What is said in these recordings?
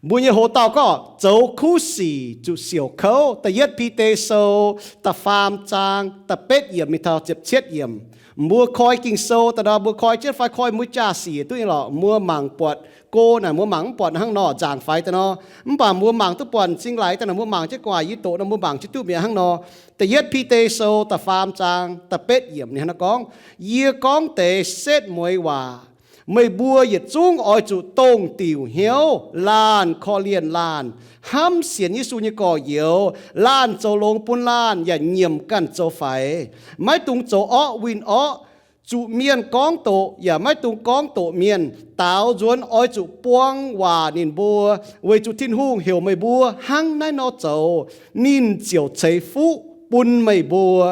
Mbuo nyei hoz dauh gorngv zoux kuv sic zuqc siouc kouv. Da'yietv Bide Sou da'faam zaang da'betv yiemc mingh taux ziepc cietv yiemc. Mbuo koi Ging-Sou daaih nor, mbuo koi jienv fai koi mbuo jaa-sic duqv nyei lorqc. Mbuo mangc buatc go naaic, mbuo mangc mv buatc hnangv nor, nzaangc faix daaih nor. Mv baac mbuo mangc duqv buatc m'zing laaix daaih nor, mbuo mangc jienv gu'nguaaic yie doqc nor, mbuo mangc jienv duqv mi'aqv hnangv nor. Da'yietv Bide Sou da'faam zaang da'betv yiemc ninh hnangv naaiv gorngv, Yie gorngv deix setv mueiz waac meih mbuo yietc zungv oix zuqc dongh diuc hnyouv laanh korv-lienh laanh, hnamv sienx Yesu nyei gorx-youz, laanh zoux longx bun laanh yaac nyiemc ganh zoux faix. Maiv dungx zoux orqv winh orqv, zuqc mienh gorngv doqc yaac maiv dungx gorngv doqc mienh. Daaux nzuonx oix zuqc buang waac ninh mbuo, weic zuqc Tin-Hungh heuc meih mbuo hnangv naaiv nor zoux, ninh ziouc ceix fuqv bun meih mbuo.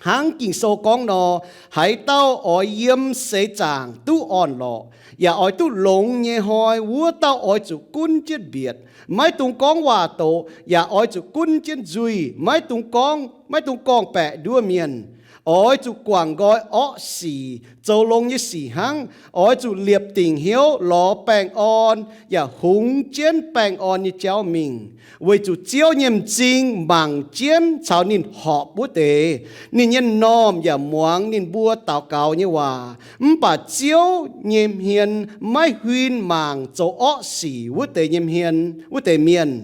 Hnangv Ging-Sou gorngv nor, Haaix dauh oix yiem seix zaangc duqv orn-lorqc yaac oix duqv longx nyei hnoi, wuov dauh oix zuqc gunv jienv mbietc. Maiv dungx gorngv waac-doqc yaac oix zuqc gunv jienv nzuih. Maiv dungx gorngv, maiv dungx gorngv-baeqc nduov mienh. Oix zuqc guangc nqoi orqv sic, zoux longx nyei sic hnangv. Oix zuqc liepc dingc hnyouv lorz baengh orn yaac hungx jienv baengh orn nyei jauv mingh, weic zuqc Ziouv nyei m'zing mangc jienv caux ninh horpc wuov deix. Ninh nyei m'normh yaac muangx ninh mbuo daux gaux nyei waac. Mv baac Ziouv nyei hmien maiv huin mangc zoux orqv sic wuov deix nyei hmien, wuov deix mienh.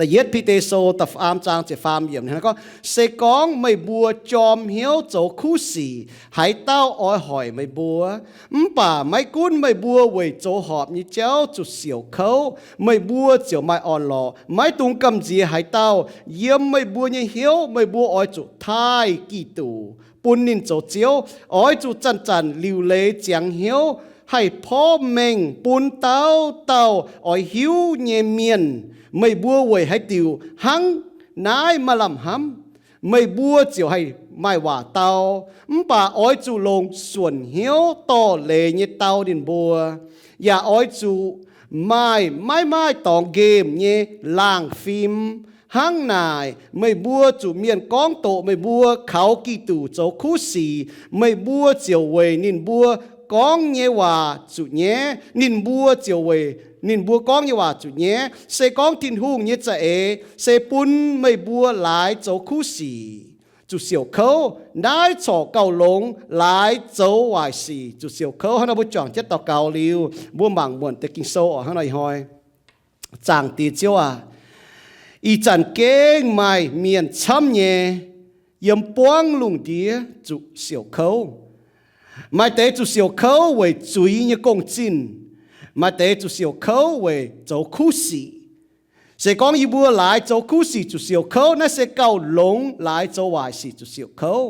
Da'yietv Bide Sou da'faam zaang ziepc faam yiemc gorngv, Se gorngv meih mbuo jorm hnyouv zoux kuv sic, haaix dauh oix hoic meih mbuo? Mv baac maiv gunv meih mbuo weic zoux horpc nyei jauv zuqc siouc kouv, meih mbuo ziouc maaih orn-lorqc. Maiv dungx gamh nziex haaix dauh. Yiem meih mbuo nyei hnyouv meih mbuo oix zuqc taaih Giduc, bun ninh zoux Ziouv. Oix zuqc zanc-zanc liuc leiz ziangx hnyouv, haih porv mengh bun dauh dauh oix hiuv nyei mienh, meih mbuo weic haaix diuc hnangv naaiv maaih lamh hnamv, meih mbuo ziouc haih maaih waac dau. Mv baac oix zuqc longc suonc hnyouv dorh leiz nyei dau ninh mbuo, yaac oix zuqc maaih maiv maaih dorngx nqemh nyei laangh fim. Hnangv naaic, meih mbuo zuqc mienh gorngv doqc meih mbuo kaux Giduc zoux kuv sic, meih mbuo ziouc weic ninh mbuo gorngv nyei waac zuqc nyaiv. Ninh mbuo ziouc weic ninh mbuo gorngv nyei waac zuqc nyaiv. Se gorngv Tin-Hungh nyei za'eix se bun meih mbuo laaix zoux kuv sic zuqc siouc kouv, naaiv corc gauh longx laaix zoux waaic sic zuqc siouc kouv. Hnangv nor mbuo juangc jienv daux gaux liuz, mbuo mangc muonc deix Ging-Sou oc. Hnangv nor ih hnoi, Zaangc Diex Ziouv aac, ih zanc gengh maaih mienh camv nyei yiem buangv lungh ndiev zuqc siouc kouv. Maaih deix zuqc siouc kouv weic zuiz nyei gong-zinh. Maaih deix zuqc siouc kouv weic zoux kuv sic. Se gorngv yie mbuo laaix zoux kuv sic zuqc siouc kouv, naaiv se gauh longx laaix zoux waaic sic zuqc siouc kouv.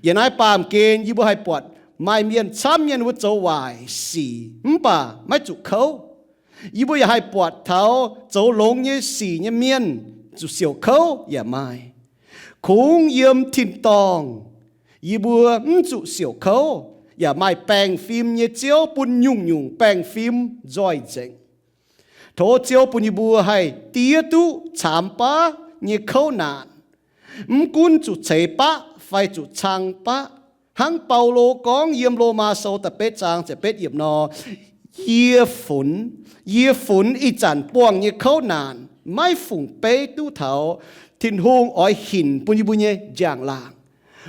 Yiem naaiv baamh gen yie mbuo haih buatc maaih mienh camv mienh wuov zoux waaic sic mv baac maiv zuqc kouv. Yie mbuo yaac haih buatc taux zoux longx nyei sic nyei mienh zuqc siouc kouv yaac maaih. Kungx yiem tin-dorngh yie mbuo mv zuqc siouc kouv, yaac maaih baengh fim nyei Ziouv bun nyungc-nyungc baengh fim nzoih nzengc. Tov Ziouv bun yie mbuo haih diev duqv caamx baav nyei kouv naanc, mv gunv zuqc ceix baqv fai zuqc cang baqv. Hnangv Baulo gorngv yiem Lomaa Sou da'betv zaang ziepc betv yiemc nor, Yie funx, yie funx ih zanc buangh nyei kouv naanc maiv fungc beiv duqv taux Tin-Hungh oix hinc bun yie mbuo nyei njang-laangc.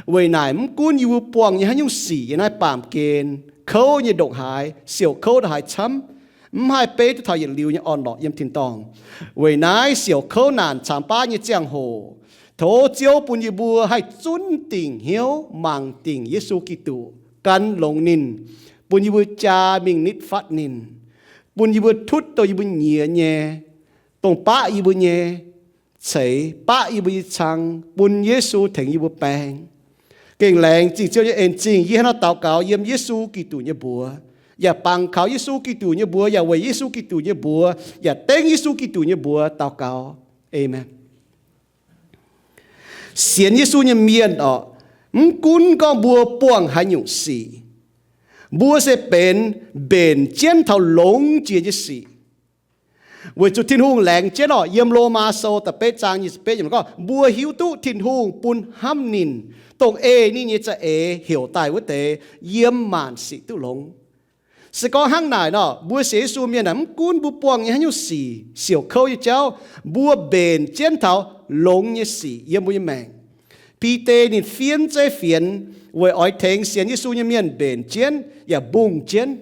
Weic naaic mv gunv yie mbuo buangh nyei haaix nyungc sic yiem naaiv baamh gen, kouv nyei ndongc haaix, siouc kouv ndongc haaix camv, mv haih beiv duqv taux yietc liuz nyei orn-lorqc yiem tin-dorngh. Weic naaiv siouc kouv naanc caamx baav nyei ziangh hoc, tov Ziouv bun yie mbuo haih zunv dingc hnyouv mangc dingc Yesu Giduc, gan longx ninh, bun yie mbuo jaa mingh nitv fatv ninh, bun yie mbuo tutv dongh yie mbuo nyiex nyei, dongh baqv yie mbuo nyei ceix, baqv yie mbuo nyei cang, bun Yesu tengx yie mbuo baeng. Gengh laengz zingh Ziouv nyei en zingh. Yie hnangv naaiv daux gaux yiem Yesu Giduc nyei mbuox, yaac bangc kaux Yesu Giduc nyei mbuox, yaac weic Yesu Giduc nyei mbuox, yaac dengv Yesu Giduc nyei mbuox daux gaux. Aamen. Sienx Yesu nyei mienh orqc, mv gunv gorngv mbuo buangh haaix nyungc sic, mbuo se benx mbenc jienv taux longx jiex nyei sic. Weic zuqc Tin-Hungh laengz jienv orqc, yiem Lomaa Sou da'betv zaang nyic ziepc betv yiemc gorngv, mbuo hiuv duqv Tin-Hungh bun hnamv ninh, dongh ei ninh nyei za'eix heuc daaih wuov deix, yiem maanc sic duqv longx. Se gorngv hnangv naaic nor, mbuo sienx Yesu mienh aah, mv gunv mbuo buangh nyei haaix nyungc sic, siouc kouv nyei jauv, mbuo mbenc jienv taux longx nyei sic yiem mbuo nyei maengc. Bide ninh fiev zeiv fienx weic oix tengx sienx Yesu nyei mienh mbenc jienv yaac mbungh jienv.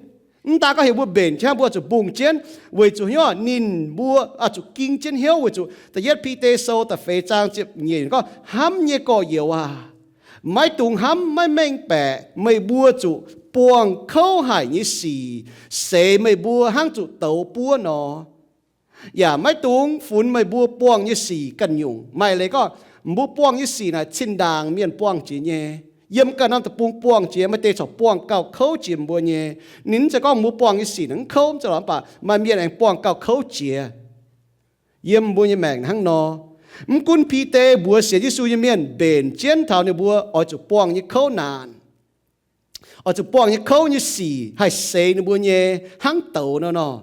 Mv daaih gorngv heuc mbuo mbenc jienv, mbuo zuqc mbungh jienv, weic zuqc hnyouv ninh mbuo oix zuqc ging jienv hnyouv, weic zuqc da'yietv Bide sou da'feix zaang ziepc nyeic gorngv, Hnamv nyei gorx-youz aac, maiv dungx hnamv maiv mengh baeqc meih mbuo zuqc buangh kouv haic nyei sic seix meih mbuo hnangv zuqc douz buov nor. Yaac maiv dungx funx meih mbuo buangh nyei sic ganh nyungc. Maaih leiz gorngv, mbuo buangh nyei sic naaic cin-ndaangc mienh buangh jiex nyei. Yiem ganh norm deic-bung buangh jiex, maaih deix corc buangh gauh kouv jiex mbuo nyei. Ninh mv zeiz gorngv mbuo buangh nyei sic naaic mv kouv, mv zeiz lorqc, mv baac maaih mienh aengx buangh gauh kouv jiex yiem mbuo nyei maengc hnangv nor. Mv gunv Bide mbuox sienx Yesu nyei mienh mbenc jienv taux ninh mbuo oix zuqc buangh nyei kouv naanc, oix zuqc buangh nyei kouv nyei sic haih seix ninh mbuo nyei hnangv douz nor nor.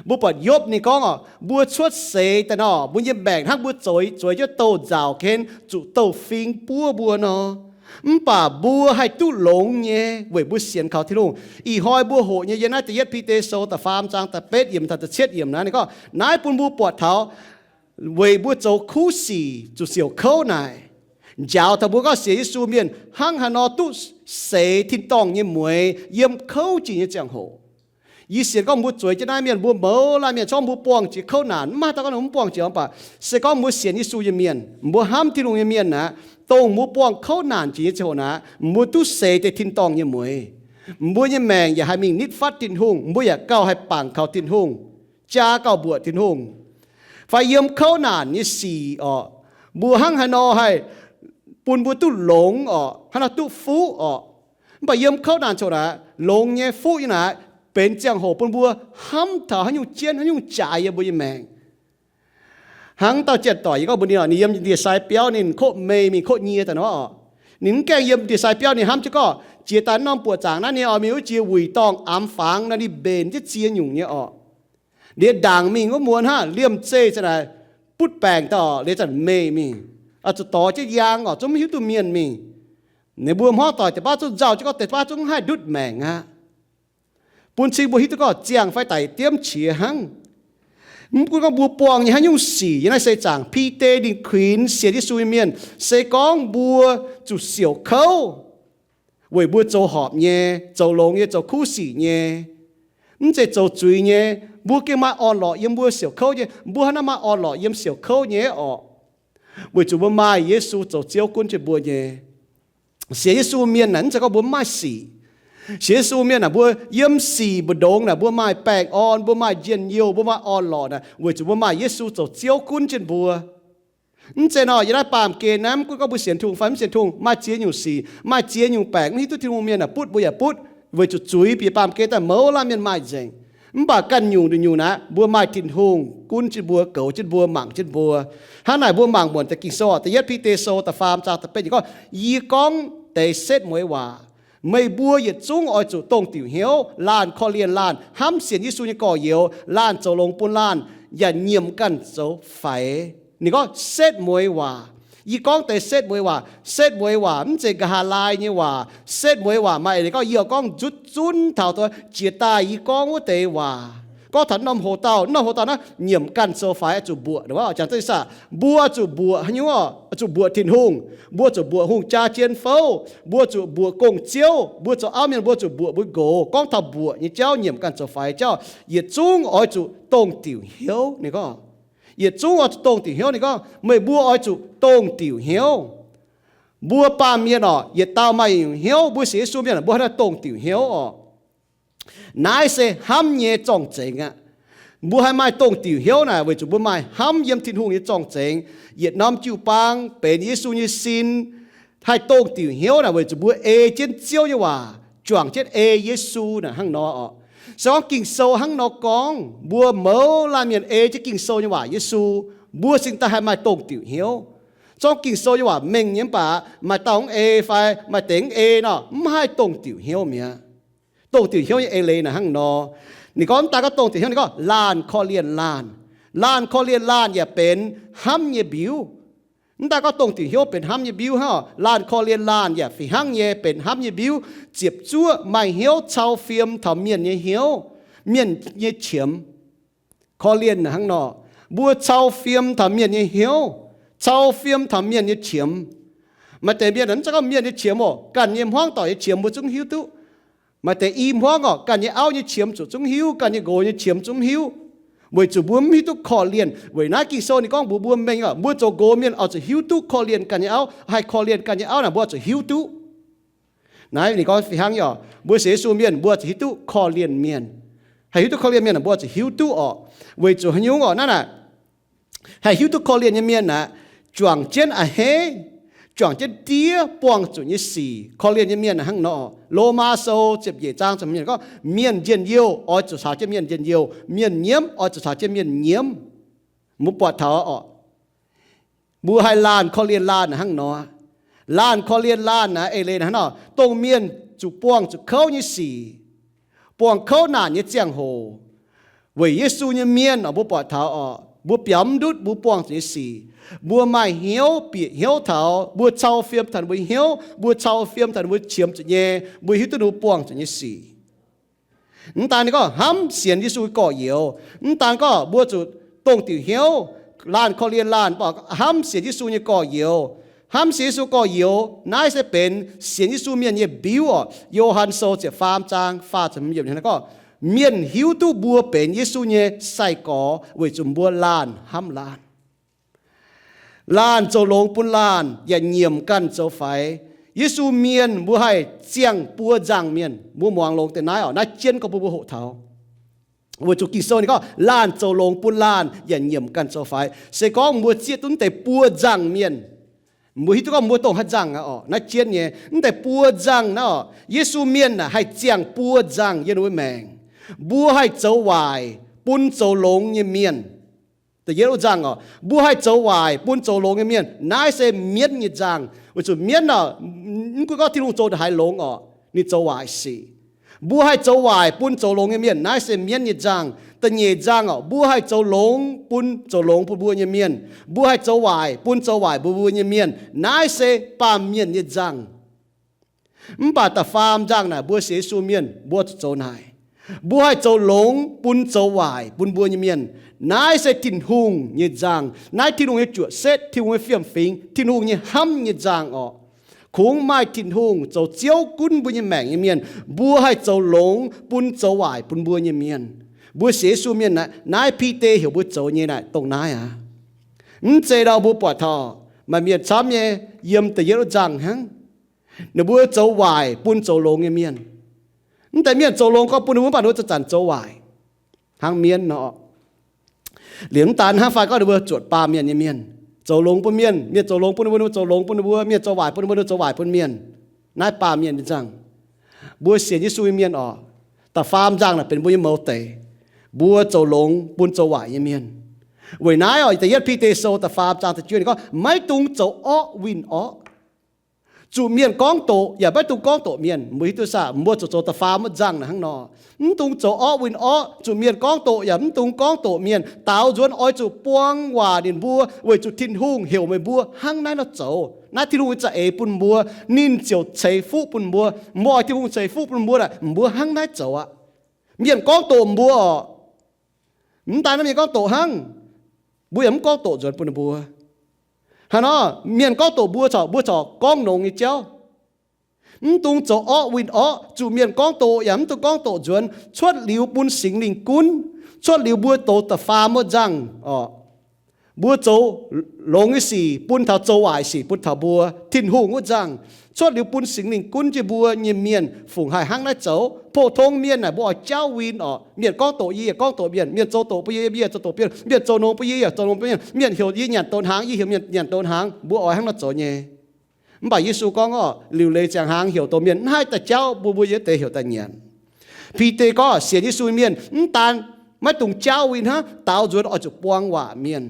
Mbuo buatc Yopv ninh gorngv oc, mbuo cuotv seix daaih nor, mbuo nyei maengc hnangv mbuo zueiz, zueiz jienv douh nzaaux ken zuqc douh fing buov mbuo nor. Mv baac mbuo haih duqv longx nyei weic mbuo sienx kaux Tin-Hungh. Ih hnoi mbuo hoqc nyei yiem naaiv da'yietv Bide sou da'faam zaang da'betv yiemc taux da'cietv yiemc naaiv, ninh gorngv naaiv bun mbuo buatc taux weic mbuo zoux kuv sic zuqc siouc kouv naaic, njaaux taux mbuo gorngv sienx Yesu mienh hnangv haaix nor duqv seix tin-dorngh nyei mueix yiem kouv jiex nyei ziangh hoc. Yie sienx gorngv mbuo zueiz jienv naaiv mienh, mbuo mouz laanh mienh, se gorngv mbuo buangh jiex kouv naanc, mv maaih dauh gorngv mbuo mv buangh jiex, mv baac se gorngv mbuo sienx Yesu nyei mienh, mbuo hnamv Tin-Hungh nyei mienh aqv, dongh mbuo buangh kouv naanc jiex nyei ziangh hoc naaic, mbuo duqv seix deix tin-dorngh nyei mueix. Mbuo nyei maengc yaac haih mingh nitv fatv Tin-Hungh, mbuo yaac gauh haih bangc kaux Tin-Hungh, jaa gauh mbuoqc Tin-Hungh. Fai yiem kouv naanc nyei sic orqc, mbuo hnangv haaix nor haih bun mbuo duqv longx orqc, hnangv haaix nor duqv fuqv orqc. Mv baac yiem kouv naanc ziangh hoc naaic, longx nyei fuqv nyei naaic, benx ziangh hoc bun mbuo hnamv taux haaix nyungc jienv haaix nyungc jaaix yiem mbuo nyei maengc. Hnangv dauh janx-doic yie gorngv mbuox ninh oc, ninh yiem ndie-sai biauv ninh kov mei mingh kov nyie daaih nor orqc, ninh mv gaengh yiem ndie-sai biauv, ninh hnamv jienv gorngv jiex daaih norm buoqc zaangc naaiv ninh oix mingh wuov jiex wuic dorngh amx fangx nor ninh mbenc jienv ziex nyungc nyei orqc. Liuz ndaangc mingh wuov muonz hnangv liemh zeih za'naaic butv baengc daaih orqc, liuz zanc meih mingh, zuqc dorh jienv yaang orqc, zungv mv hiuv duqv mienh mingh. Ninh mbuo hmuangv doic deix baav zungv nzauh jienv gorngv deix baav zungv mv haih ndutv maengc aqv. Bun cing mbuo hiuv duqv gorngv ziangh fai daic diemv qiex hnangv. Mv gunv gorngv mbuo buangh nyei haaix nyungc sic yiem naaiv seix zaangc, Bide ninh kuinx sienx Yesu nyei mienh, se gorngv mbuo zuqc siouc kouv weic mbuo zoux horpc nyei, zoux longx nyei, zoux kuv sic nyei, mv zeiz zoux zuiz nyei, mbuo gengh maaih orn-lorqc yiem mbuo siouc kouv nyei. Mbuo hnangv naaiv maaih orn-lorqc yiem siouc kouv nyei orqc, weic zuqc mbuo maaih Yesu zoux Ziouv gunv jienv mbuo nyei. Sienx Yesu mienh naaic mv zeiz gorngv mbuo mv maaih sic. Sienx Yesu mienh naaic mbuo yiem sic mbu'ndongx naaic mbuo maaih baengh orn, mbuo maaih njien-youh, mbuo maaih orn-lorqc naaic weic zuqc mbuo maaih Yesu zoux Ziouv gunv jienv mbuo. Mv zeiz nor, yiem naaiv baamh gen naaiv mv gunv gorngv mbuo sienx Tin-Hungh fai mv sienx Tin-Hungh, maaih ziex nyungc sic, maaih ziex nyungc baengc mv hiuv duqv Tin-Hungh mienh naaic butv mbuo yaac butv, weic zuqc zuiz bieqc baamh gen daaih mouz laanh mienh maaih nzengc. Mv baac ganh nyungc nyungc naaic mbuo maaih Tin-Hungh gunv jienv mbuo, goux jienv mbuo, mangc jienv mbuo. Hnangv naaic mbuo mangc muonc deix Ging-Sou, da'yietv Bide Sou da'faam zaang da'betv yiemc gorngv, Yie gorngv deix setv mueiz waac, meih mbuo yietc zungv oix zuqc dongh diuc hnyouv, laanh korv-lienh laanh, hnamv sienx Yesu nyei gorx-youz, laanh zoux longx bun laanh, yaac nyiemc ganh zoux faix. Ninh gorngv setv mueiz waac. Yie gorngv deix setv mueiz waac. Setv mueiz waac mv zeiz nqa'haav laai nyei waac. Setv mueiz waac maaih eix leiz gorngv yie oix gorngv nzutv zunv taux jiex daaih yie gorngv wuov deix waac. Gorngv taux norm hoc-dauh, norm hoc-dauh naaiv nyiemc ganh zoux faix, zuqc mbuoqc. Jangx duqv saah? Mbuo zuqc mbuoqc haaix nyungc? Zuqc mbuoqc Tin-Hungh. Mbuo zuqc mbuoqc hungh jaa jien fouv. Mbuo zuqc mbuoqc gong-ziouv. Mbuo zoux auv mienh mbuo zuqc mbuoqc mbuo nqox. Gorngv taux mbuoqc nyei jauv, nyiemc ganh zoux faix jauv, yietc zungv oix zuqc dongh diuc hnyouv. Ninh gorngv, yietc zungv oix zuqc dongh diuc hnyouv. Ninh gorngv meih mbuo oix zuqc dongh diuc hnyouv. Mbuo baamh mienh orqc, yietc dauh maaih yietc nyungc hnyouv. Mbuo sienx Yesu mienh, mbuo haih dongh diuc hnyouv orqc. Naaiv se hnamv nyei zorng-zengx aqv. Mbuo haih maaih dongh diuc hnyouv naaic weic zuqc mbuo maaih hnamv yiem Tin-Hungh nyei zorng-zengx. Yietc norm jiu-baang benx Yesu nyei sin. Haih dongh diuc hnyouv naaic weic zuqc mbuo ei jienv Ziouv nyei waac, juangc jienv ei Yesu naaic hnangv nor orqc. Se gorngv Ging-Sou hnangv nor gorngv, mbuo mouz laanh mienh ei jienv Ging-Sou nyei waac, Yesu, mbuo cingx daaih haih maaih dongh diuc hnyouv. Zorngv Ging-Sou nyei waac mengh nyei mv baac maaih dauh mv ei fai maaih deix mv ei nor, mv haih dongh diuc hnyouv mi'aqv. Dongh diuc hnyouv nyei eix leiz naaic hnangv nor. Ninh gorngv mv daaih gorngv dongh diuc hnyouv, ninh gorngv laanh korv-lienh laanh. Laanh korv-lienh laanh yaac benx hnamv nyei mbiuv. Mv daaih gorngv dongh diuc hnyouv benx hnamv nyei mbiuv hnangv, laanh korv-lienh laanh yaac fih hnangv nyei benx hnamv nyei mbiuv, ziepc zuoqv maaih hnyouv cau fiem taux mienh nyei hnyouv, mienh nyei qiemx. Korv-lienh hnangv nor, mbuo cau fiem taux mienh nyei hnyouv, cau fiem taux mienh nyei qiemx. Maaih deix mienh mv zeiz gorngv mienh nyei qiemx oc, ganh nyei hmuangv doic nyei qiemx mbuo zungv hiuv duqv. Maaih deix i hmuangv oc, ganh nyei auv nyei qiemx zuqc zungv hiuv, ganh nyei nqox nyei qiemx zungv hiuv. Weic zuqc mbuo mv hiuv duqv korv-lienh. Weic naaiv Ging-Sou ninh gorngv mbuox mbuo mengh oc, mbuo zoux nqox mienh oix zuqc hiuv duqv korv-lienh ganh nyei auv. Haih korv-lienh ganh nyei auv naaic mbuo oix zuqc hiuv duqv. Naaiv ninh gorngv fih hnangv nyei oc, mbuo sienx Yesu mienh mbuo zuqc hiuv duqv korv-lienh mienh. Haih hiuv duqv korv-lienh mienh naaic mbuo zuqc hiuv duqv oc. Weic zuqc haaix nyungc oc? Naaiv naaic, haih hiuv duqv korv-lienh nyei mienh aeqv, juangc jienv a'hneiv, juangc jienv diev buangh zuqc nyei sic. Korv-lienh nyei mienh hnangv nor. Lomaa Sou ziepc nyeic zaang ziepc hmz gorngv, mienh njien-youh oix zuqc caux jienv mienh njien-youh, mienh nyiemv oix zuqc caux jienv mienh nyiemv. Mbuo buatc taux oc, mbuo haih laanh korv-lienh laanh hnangv nor. Laanh korv-lienh laanh naaiv eix leiz hnangv nor, dongh mienh zuqc buangh zuqc kouv nyei sic, buangh kouv naanc nyei ziangh hoc, weic Yesu nyei mienh oc, mbuo buatc taux oc, mbuo biaux mv ndutv mbuo buangh zuqc nyei sic. Mbuo maaih hnyouv bieqc hnyouv taux, mbuo cau fiem taux mbuo hnyouv, mbuo cau fiem taux mbuo qiemx zuqc nyei, mbuo hiuv duqv mbuo buangh zuqc nyei sic. Mv daan ninh gorngv hnamv sienx Yesu gorx-youz, mv daan gorngv mbuo zuqc dongh diuc hnyouv laanh korv-lienh laanh, mv baac hnamv sienx Yesu nyei gorx-youz. Hnamv sienx Yesu gorx-youz naaiv se benx sienx Yesu mienh nyei mbiuv oc. Yo^han Sou ziepc faam zaang faah ziepc hmz yiemc gorngv, mienh hiuv duqv mbuo benx Yesu nyei sai-gorx weic zuqc mbuo laanh hnamv laanh. Laanh zoux longx bun laanh yaac nyiemc ganh zoux faix. Yesu mienh mbuo haih ziangh buo nzangc mienh. Mbuo muangx longx deix naaiv oc, naaiv jienv gorngv bun mbuo hoqc taux. Weic zuqc Ging-Sou ninh gorngv laanh zoux longx bun laanh yaac nyiemc ganh zoux faix. Se gorngv mbuo zieqv duqv deix buo nzangc mienh, mbuo hiuv duqv gorngv mbuo dongh haaix nzangc aqv oc. Naaiv jienv nyei, mv deix buo nzangc naaiv oc, Yesu mienh aeqv, haih ziangh buo nzangc yiem ninh mbuo maengc. Mbuo haih zoux waaic bun zoux longx nyei mienh. Da'yietv wuov nzangc oc, mbuo haih zoux waaic bun zoux longx nyei mienh. Naaiv se mienv nyei nzangc. Weic zuqc mienv oc, mv gunv gorngv Tin-Hungh zoux ndongc haaix longx oc, ninh zoux waaic sic. Mbuo haih zoux waaic bun zoux longx nyei mienh. Naaiv se mienv nyei nzangc. Da'nyeic nzangc oc, mbuo haih zoux longx bun zoux longx bun mbuo nyei mienh. Mbuo haih zoux waaic bun zoux waaic bun mbuo nyei mienh. Naaiv se baamh mienh nyei nzangc. Mv baac da'faam nzangc naaic, mbuo sienx Yesu mienh mbuo zuqc zoux naaic. Mbuo haih zoux longx bun zoux waaic bun mbuo nyei mienh. Naaiv se Tin-Hungh nyei nzangc. Naaiv Tin-Hungh nyei juoqc setv, Tin-Hungh nyei fiem-fingx, Tin-Hungh nyei hnamv nyei nzangc oc. Kungx maaih Tin-Hungh zoux Ziouv gunv mbuo nyei maengc nyei mienh, mbuo haih zoux longx bun zoux waaic bun mbuo nyei mienh. Mbuo sienx Yesu mienh naaiv, naaiv Bide heuc mbuo zoux nyei naaic dongh naaiv aqv. Mv zeiz nor mbuo buatc taux maaih mienh camv nyei yiem da'yietv wuov nzangc hnangv. Ninh mbuo zoux waaic bun zoux longx nyei mienh. Mv deix mienh zoux longx gorngv bun ninh mbuo, mv baac ninh mbuo zanc-zanc zoux waaic hnangv mienv nor. Liemh mv daan hnangv, fai gorngv ninh mbuo zuotc baamh mienh nyei mienh, zoux longx bun mienh, mienh zoux longx bun ninh mbuo, ninh mbuo zoux longx bun ninh mbuo, mienh zoux waaic bun ninh mbuo, ninh mbuo zoux waaic bun mienh. Naaiv baamh mienh nyei nzangc. Mbuo sienx Yesu nyei mienh oc, da'faam nzangc naaic benx mbuo nyei mouz deix. Mbuo zoux longx bun zoux waaic nyei mienh. Weic naaiv oc, da'yietv Bide Sou da'faam zaang da'juov ninh gorngv, maiv dungx zoux orqv winh orqv. Zuqc mienh gorngv doqc yaac maiv dungx gorngv doqc mienh. Mbuo hiuv duqv saah? Mbuo zoux zoux da'faam wuov nzangc naaic hnangv nor. Mv dungx zoux orqv winh orqv. Zuqc mienh gorngv doqc yaac mv dungx gorngv doqc mienh. Daaux nzuonx oix zuqc buang waac ninh mbuo, weic zuqc Tin-Hungh heuc meih mbuo hnangv naaiv nor zoux. Naaiv Tin-Hungh nyei za'eix bun mbuo, ninh ziouc ceix fuqv bun mbuo. Mbuo oix Tin-Hungh ceix fuqv bun mbuo naaic, mbuo hnangv naaiv zoux aqv. Mienh gorngv doqc mbuo oc, mv daan naaiv mienh gorngv doqc hnangv, mbuo yaac mv gorngv doqc nzuonx bun ninh mbuo. Haaix nor mienh gorngv doqc mbuo corc, mbuo corc gorngv nongx nyei jauv. Mv dungx zoux orqv winh orqv. Zuqc mienh gorngv doqc yaac mv dungx gorngv doqc nzuonx. Cuotv liuz bun Singx Lingh gunv, cuotv liuz mbuo douz da'faam wuov nzangc oc. Mbuo zoux longx nyei sic bun taux zoux waaic sic bun taux mbuo, Tin-Hungh wuov nzangc. Cuotv liuz bun Singx Lingh gunv jienv mbuo nyei mienh fungc haih hnangv naaiv zoux. Pou-tong mienh naaic mbuo oix jauv win oc. Mienh gorngv doqc yie yaac gorngv doqc mienh, mienh zoux doqc bun yie, yie yaac zoux doqc bienh, mienh zoux nongx bun yie, yie yaac zoux nongx bun mienh, mienh heuc yie nyanc doqc hnaangx, yie heuc mienh nyanc doqc hnaangx. Mbuo oix hnangv nor zoux nyei. Mv baac Yesu gorngv oc, liuc leiz ziangh hnaangx heuc doqc mienh, mv haih daaih jauv bun mbuo, yie deix heuc daaih nyanc. Bide gorngv sienx Yesu mienh mv daan maiv dungx jauv win hnangv, daaux nzuonx oix zuqc buang waac mienh.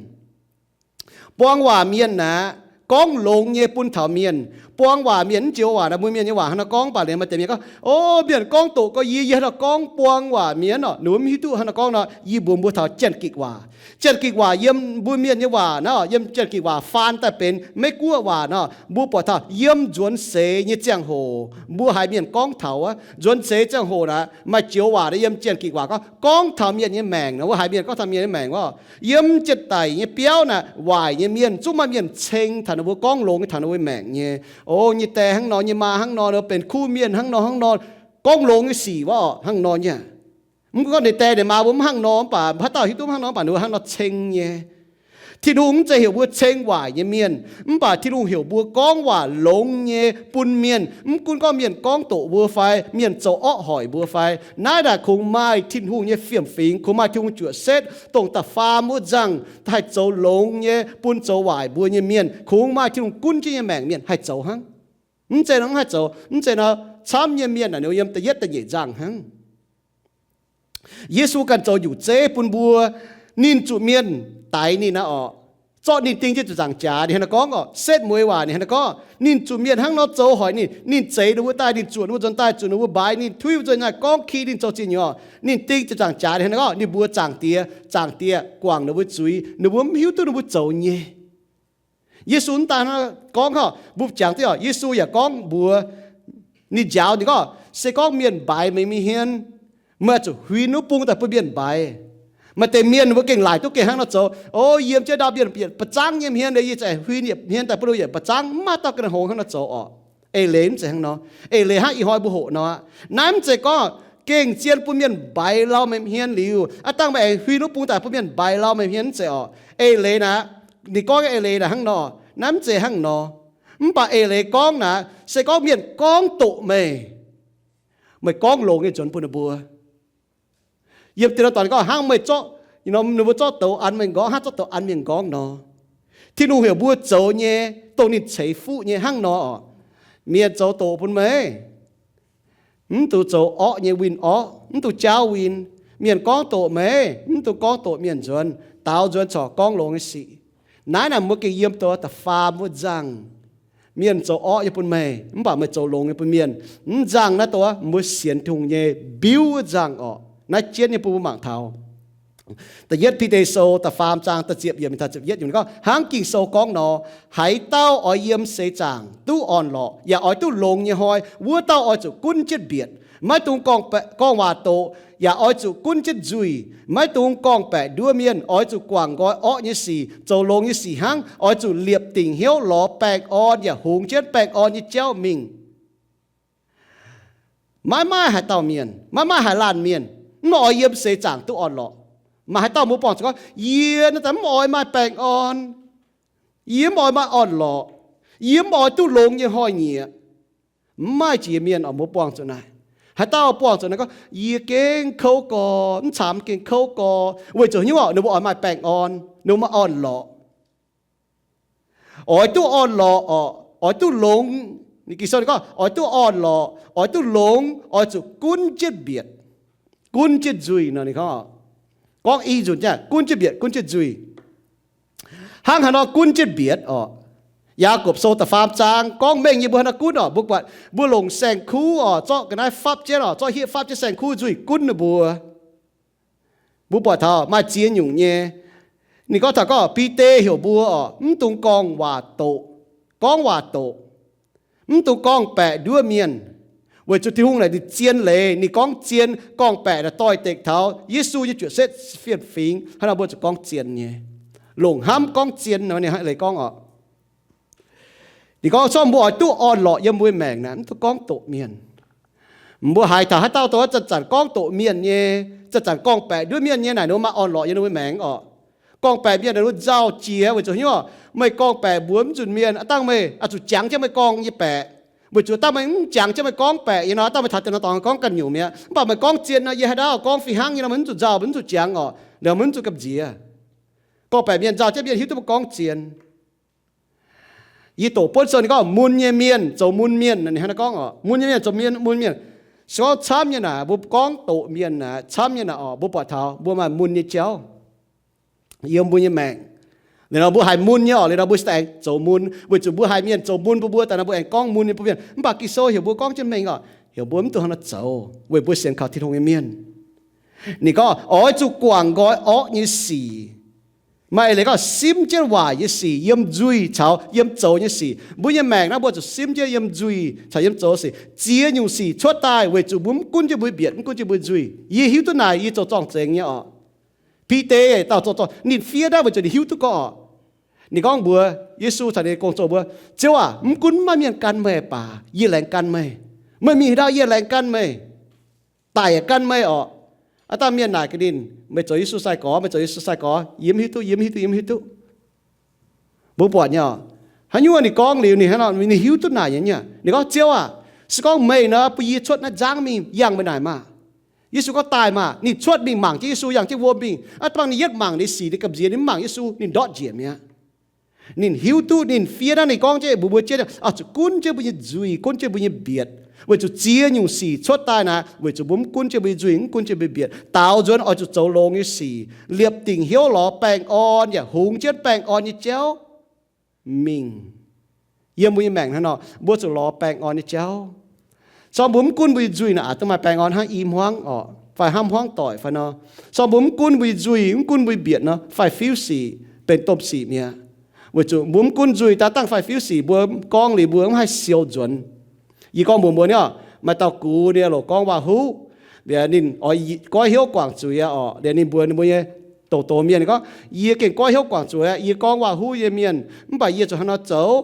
Buang waac mienh aeqv, gorngv longx nyei bun taux mienh. Buang waac mienh mv joux waac naaic, mbuo mienh nyei waac hnangv nor gorngv, mv baac liemh maaih deix mienh gorngv, o, mienh gorngv doqc gorx yie, yie hnangv nor gorngv buang waac mienh oc. Ninh mbuo mv hiuv duqv hnangv nor gorngv nor, yie mbuox mbuo taux Janx-Gikc waac. Janx-Ging waac yiem mbuo mienh nyei waac nor, yiem Janx-Ging waac faan daaih benx Meiv-Guoqv waac nor, mbuo buatc taux yiem nzuonx seix nyei ziangh hoc mbuo haiz mienh gorngv taux wuov. Nzuonx seix ziangh hoc naaic maaih joux waac yiem Janx-Ging waac gorngv, gorngv taux mienh nyei maengc nor, mbuo haiz mienh gorngv taux mienh nyei maengc wuov. Yiem jiex daic nyei biauv naaic, waaic nyei mienh zungv maaih mienh ceng taux ninh mbuo, gorngv longx nyei taux ninh mbuo maengc nyei. O, nyei die hnangv nor, nyei maa hnangv nor, benx kuv mienh hnangv nor hnangv nor, gorngv longx nyei sic wuov, hnangv nor nyei. Mv gunv ninh die ninh maa mbuo mv hnangv nor mv baac, haaix dauh hiuv duqv mv hnangv nor mv baac ninh mbuo hnangv nor ceng nyei. Tin-Hungh mv zeiz heuc mbuo ceng waaic nyei mienh, mv baac Tin-Hungh heuc mbuo gorngv waac longx nyei bun mienh. Mv gunv gorngv mienh gorngv doqc mbuo fai mienh zoux orqv hoic mbuo fai, naaiv naaic kungx maaih Tin-Hungh nyei fiem-fingx, kungx maaih Tin-Hungh juoqc setv, dongh da'faam wuov nzangh haih zoux longx nyei bun zoux waaic mbuo nyei mienh. Kungx maaih Tin-Hungh gunv jienv nyei maengc mienh haih zoux hnangv. Mv zeiz nor mv haih zoux, mv zeiz nor camv nyei mienh naaic ninh yiem da'yietv da'nyeic nzangh hnangv. Yesu ganh zoux nyungc zeiv bun mbuo. Ninh zuqc mienh daix ninh naaiv orqc, zorqv ninh ding jienv ziepc nzaangc jaax, ninh hnangv naaiv gorngv orqc, setv mueiz waac ninh hnangv naaiv gorngv. Ninh zuqc mienh hnangv nor zoux hoic ninh. Ninh zeix ninh mbuo daaih, ninh zuonx ninh mbuo nzuonx daaih, zuqc ninh mbuo mbaix ninh, tuiv mbuo nzuonx daaih, gorngv ki ninh zoux ziex nyungc orqc. Ninh ding ziepc nzaangc jaax ninh hnangv naaiv gorngv, ninh mbuox Zaangc Diex, Zaangc Diex guangc ninh mbuo zuiz, ninh mbuo mv hiuv duqv ninh mbuo zoux nyei. Yesu mv daan gorngv orqc, mbuo jangx duqv orqc, Yesu yaac gorngv mbuox ninh njaaux ninh gorngv, se gorngv mienh mbaix meih nyei hmien, meih zuqc huin wuov bung daaih bun mienh mbaix. Maaih deix mienh mbuo gengh laaic duqv gengh hnangv nor zoux. O, yiem jienv ndau mienh bieqc ba'zangv nyei hmien, yie zuqc huin yietc hmien daaih bun yietc ba'zangv, mv maaih dauh ganh houx hnangv nor zoux orqc. Eix leiz mv zeiz hnangv nor. Eix leiz hnangv ih hnoi mbuo hoqc nor, naaiv mv zeiz gorngv gengh zien bun mienh mbaix lauh meih hmien liuz, aav dangh meih aengx huin wuov bung daaih bun mienh mbaix lauh meih hmien, mv zeiz orqc. Eix leiz naaic, ninh gorngv eix leiz naaic hnangv nor, naaiv mv zeiz hnangv nor. Mv baac eix leiz gorngv naaic, se gorngv mienh gorngv doqc meih, meih gorngv longx nyei nzuonx bun ninh mbuo. Yiem dien nor dorngx ninh gorngv hnangv meih zorqv, ninh mbuo zorqv douz an meih nqorngv hnangv zorqv douz an mienh nqorngv nor. Tin-Hungh heuc mbuo zoux nyei, dongh ninh ceix fuqv nyei hnangv nor orqc. Mienh zoux doqc bun meih, mv dungx zoux orqv nyei win orqv, mv dungx jaauv win. Mienh gorngv doqc meih, mv dungx gorngv doqc mienh nzuonx, daaux nzuonx corc gorngv longx nyei sic. Naaiv naaic mbuo gengh yiem dongh da'faam wuov nzangh. Mienh zoux orqv nyei bun meih, mv baac meih zoux longx nyei bun mienh. Mv nzangh naaiv dongh mbuo sienx Tin-Hungh nyei mbiuv wuov nzangh orqc. Naaiv jienv nyei bun mbuo mangc taux Da'yietv Bide Sou da'faam zaang da'ziepc yiemc taux ziepc yietv yiemc gorngv, hnangv Ging-Sou gorngv nor, haaix dauh oix yiem seix zaangc duqv orn-lorqc yaac oix duqv longx nyei hnoi, wuov dauh oix zuqc gunv jienv mbietc. Maiv dungx gorngv waac doqc, yaac oix zuqc gunv jienv nzuih. Maiv dungx gorngv-baeqc nduov mienh, oix zuqc guangc nqoi orqv nyei sic, zoux longx nyei sic hnangv. Oix zuqc liepc dingc hnyouv lorz baengh orn yaac hungx jienv baengh orn nyei jauv mingh. Maiv maaih haaix dauh mienh, maiv maaih haaix laanh mienh, mv oix yiem seix zaangc duqv orn-lorqc. Maaih haaix dauh mbuo buangh zuqc gorngv, yie naaiv daaih mv oix maaih baengh orn, yie mv oix maaih orn-lorqc, yie mv oix duqv longx nyei hnoi-nyieqc. Mv maaih jiex mienh oc, mbuo buangh zuqc naaic. Haaix dauh buangh zuqc naaic gorngv, yie gengh kouv gorx, mv camx gengh kouv gorx, weic zuqc hnyouv oc, ninh mbuo oix maaih baengh orn, ninh mbuo maaih orn-lorqc. Oix duqv orn-lorqc oc, oix duqv longx. Ninh Ging-Sou ninh gorngv oix duqv orn-lorqc, oix duqv longx, oix zuqc gunv jienv mbietc, gunv jienv nzuih nor. Ninh gorngv, gorngv i nzunc gunv jienv mbietc, gunv jienv nzuih. Hnangv haaix nor gunv jienv mbietc oc? Yaagorpc Sou da'faam zaang gorngv mengh nyei mbuo haaix nor gunv oc? Mbuo buatc mbuo longc saeng-kuv oc, zorqv ga'naaiv fapv jienv oc, zorqv hieqv fapv jienv saeng-kuv nzuih gunv ninh mbuo. Mbuo buatc taux maaih ziex nyungc nyei. Ninh gorngv taux gorngv Bide heuc mbuo oc, mv dungx gorngv waac doqc, gorngv waac doqc, mv dungx gorngv-baeqc nduov mienh. Weic zuqc Tin-Hungh naaic ninh zien leiz, ninh gorngv zien gorngv-baeqc naaic doix-dekc taux Yesu nyei juoqc setv fiem-fingx. Hnangv naaic mbuo zuqc gorngv zien nyei, longc hnamv gorngv zien nor. Ninh leiz gorngv oc, ninh gorngv corc mbuo oix duqv orn-lorqc yiem mbuo maengc naaic, mv dungx gorngv doqc mienh. Mbuo haiz taux haaix dauh dongh zanc-zanc gorngv doqc mienh nyei, zanc-zanc gorngv-baeqc nduov mienh nyei naaic, ninh mbuo maaih orn-lorqc yiem ninh mbuo maengc oc. Gorngv-baeqc mienh naaic, ninh mbuo nzauh jiex weic zuqc hnyouv oc. Meih gorngv-baeqc mbuox mv nzunc mienh, aav dangh meih oix zuqc jangx jienv meih gorngv nyei baeqc. Weic zuqc dangh meih mv jangx jienv meih gorngv baeqc nyei nor, dangh meih taux deix nor dorngx gorngv ganh nyungc mi'aqv. Mv baac meih gorngv zien nor, yie haaix dauh gorngv fih hnangv nyei nor, meih mv zuqc nzauh, meih mv zuqc jangx oc, liuz meih mv zuqc gamh nziex. Gorngv-baeqc mienh nzauh jienv mienh hiuv duqv meih gorngv zien. Yie doqc buonv sou ninh gorngv mun nyei mienh zoux mun mienh, ninh hnangv naaiv gorngv oc, mun nyei mienh zoux mienh, mun mienh. Se gorngv camv nyei naaic, mbuo gorngv doqc mienh naaic, camv nyei naaic oc, mbuo buatc taux mbuo maaih mun nyei jauv yiem mbuo nyei maengc. Liuz nor mbuo haiz mun nyei oc, liuz nor mbuo se daaih aengx zoux mun, weic zuqc mbuo haiz mienh zoux mun bun mbuo daaih nor, mbuo aengx gorngv mun nyei bun mienh. Mv baac Ging-Sou heuc mbuo gorngv jienv mengh oc, heuc mbuo mv dungx hnangv naaiv zoux, weic mbuo sienx kaux Tin-Hungh nyei mienh. Ninh gorngv oix zuqc guangc nqoi orqv nyei sic. Maaih eix leiz gorngv simv jienv waaic nyei sic yiem nzuih caux yiem zoux nyei sic. Mbuo nyei maengc naaiv mbuo zuqc simv jienv yiem nzuih caux yiem zoux sic. Ziex nyungc sic cuotv daaih weic zuqc mbuo mv gunv jienv mbuo nyei mbietc, mv gunv jienv mbuo nyei nzuih. Yie hiuv duqv naaic, yie zoux zorng-zengx nyei orqc. Bide dauh zoux zorng, ninh fiev naaiv weic zuqc ninh hiuv duqv gorngv orqc. Ninh gorngv mbuox Yesu caux ninh gong-zoh mbuo, Ziouv aac, mv gunv maaih mienh gan meih baac yie laengz gan meih. Meih mingh haaix ndau yie laengz gan meih, daic yaac gan meih orqc. Aav dangh mienh naaic gaax ninh, meih zoux Yesu sai-gorx, meih zoux Yesu sai-gorx. Yie mv hiuv duqv, yie mv hiuv duqv, yie mv hiuv duqv. Mbuo buatc nyei orqc, haaix nyungc ninh gorngv liuz, ninh hnangv nor, ninh hiuv duqv naaic nyei. Ninh gorngv, Ziouv aac, se gorngv meih nor bun yie cuotv naaiv nzangv mingh yangh meih naaic maah! Yesu gorngv, Daaih maah! Ninh cuotv mingh mangc jienv Yesu, yangh jienv wuom mingh. Aav dangh ninh yietv mangc ninh sic, ninh gamh nziex, ninh mv mangc Yesu, ninh ndortv njiec mi'aqv. Ninh hiuv duqv, ninh fiev naaiv, ninh gorngv jienv mbuox mbuo jienv, oix zuqc gunv jienv mbuo nyei nzuih, gunv jienv mbuo nyei mbietc, weic zuqc ziex nyungc sic cuotv daaih naaic weic zuqc mbuo mv gunv jienv mbuo nyei nzuih, mv gunv jienv mbuo nyei mbietc. Daaux nzuonx oix zuqc zoux longx nyei sic, liepc dingc hnyouv lorz baengh orn yaac hungx jienv baengh orn nyei jauv mingh. Yiem mbuo nyei maengc hnangv nor, mbuo zuqc lorz baengh orn nyei jauv. Se gorngv mbuo mv gunv mbuo nyei nzuih naaic, aav dangh maaih baengh orn hnangv i hmuangv orqc, fai hnamv hmuangv doic fai nor. Se gorngv mbuo mv gunv mbuo nyei nzuih, mv gunv mbuo nyei mbietc nor, faix-fiuv sic, benx domh sic mi'aqv. Weic zuqc mbuo mv gunv nzuih daaih dangh faix-fiuv sic, mbuo gorngv liuz mbuo mv haih siou nzuonx. Yie gorngv mbuox mbuo nyei orqc, maaih dauh gux ninh loc gorngv waac-huv, liuz ninh oix goiv hnyouv guangc zuiz aqv orqc. Liuz ninh mbuox ninh mbuo nyei douz-douz mienh, ninh gorngv, Yie gengh goiv hnyouv guangc zuiz aqv. Yie gorngv waac-huv nyei mienh, mv baac yie zuqc haaix nor zoux?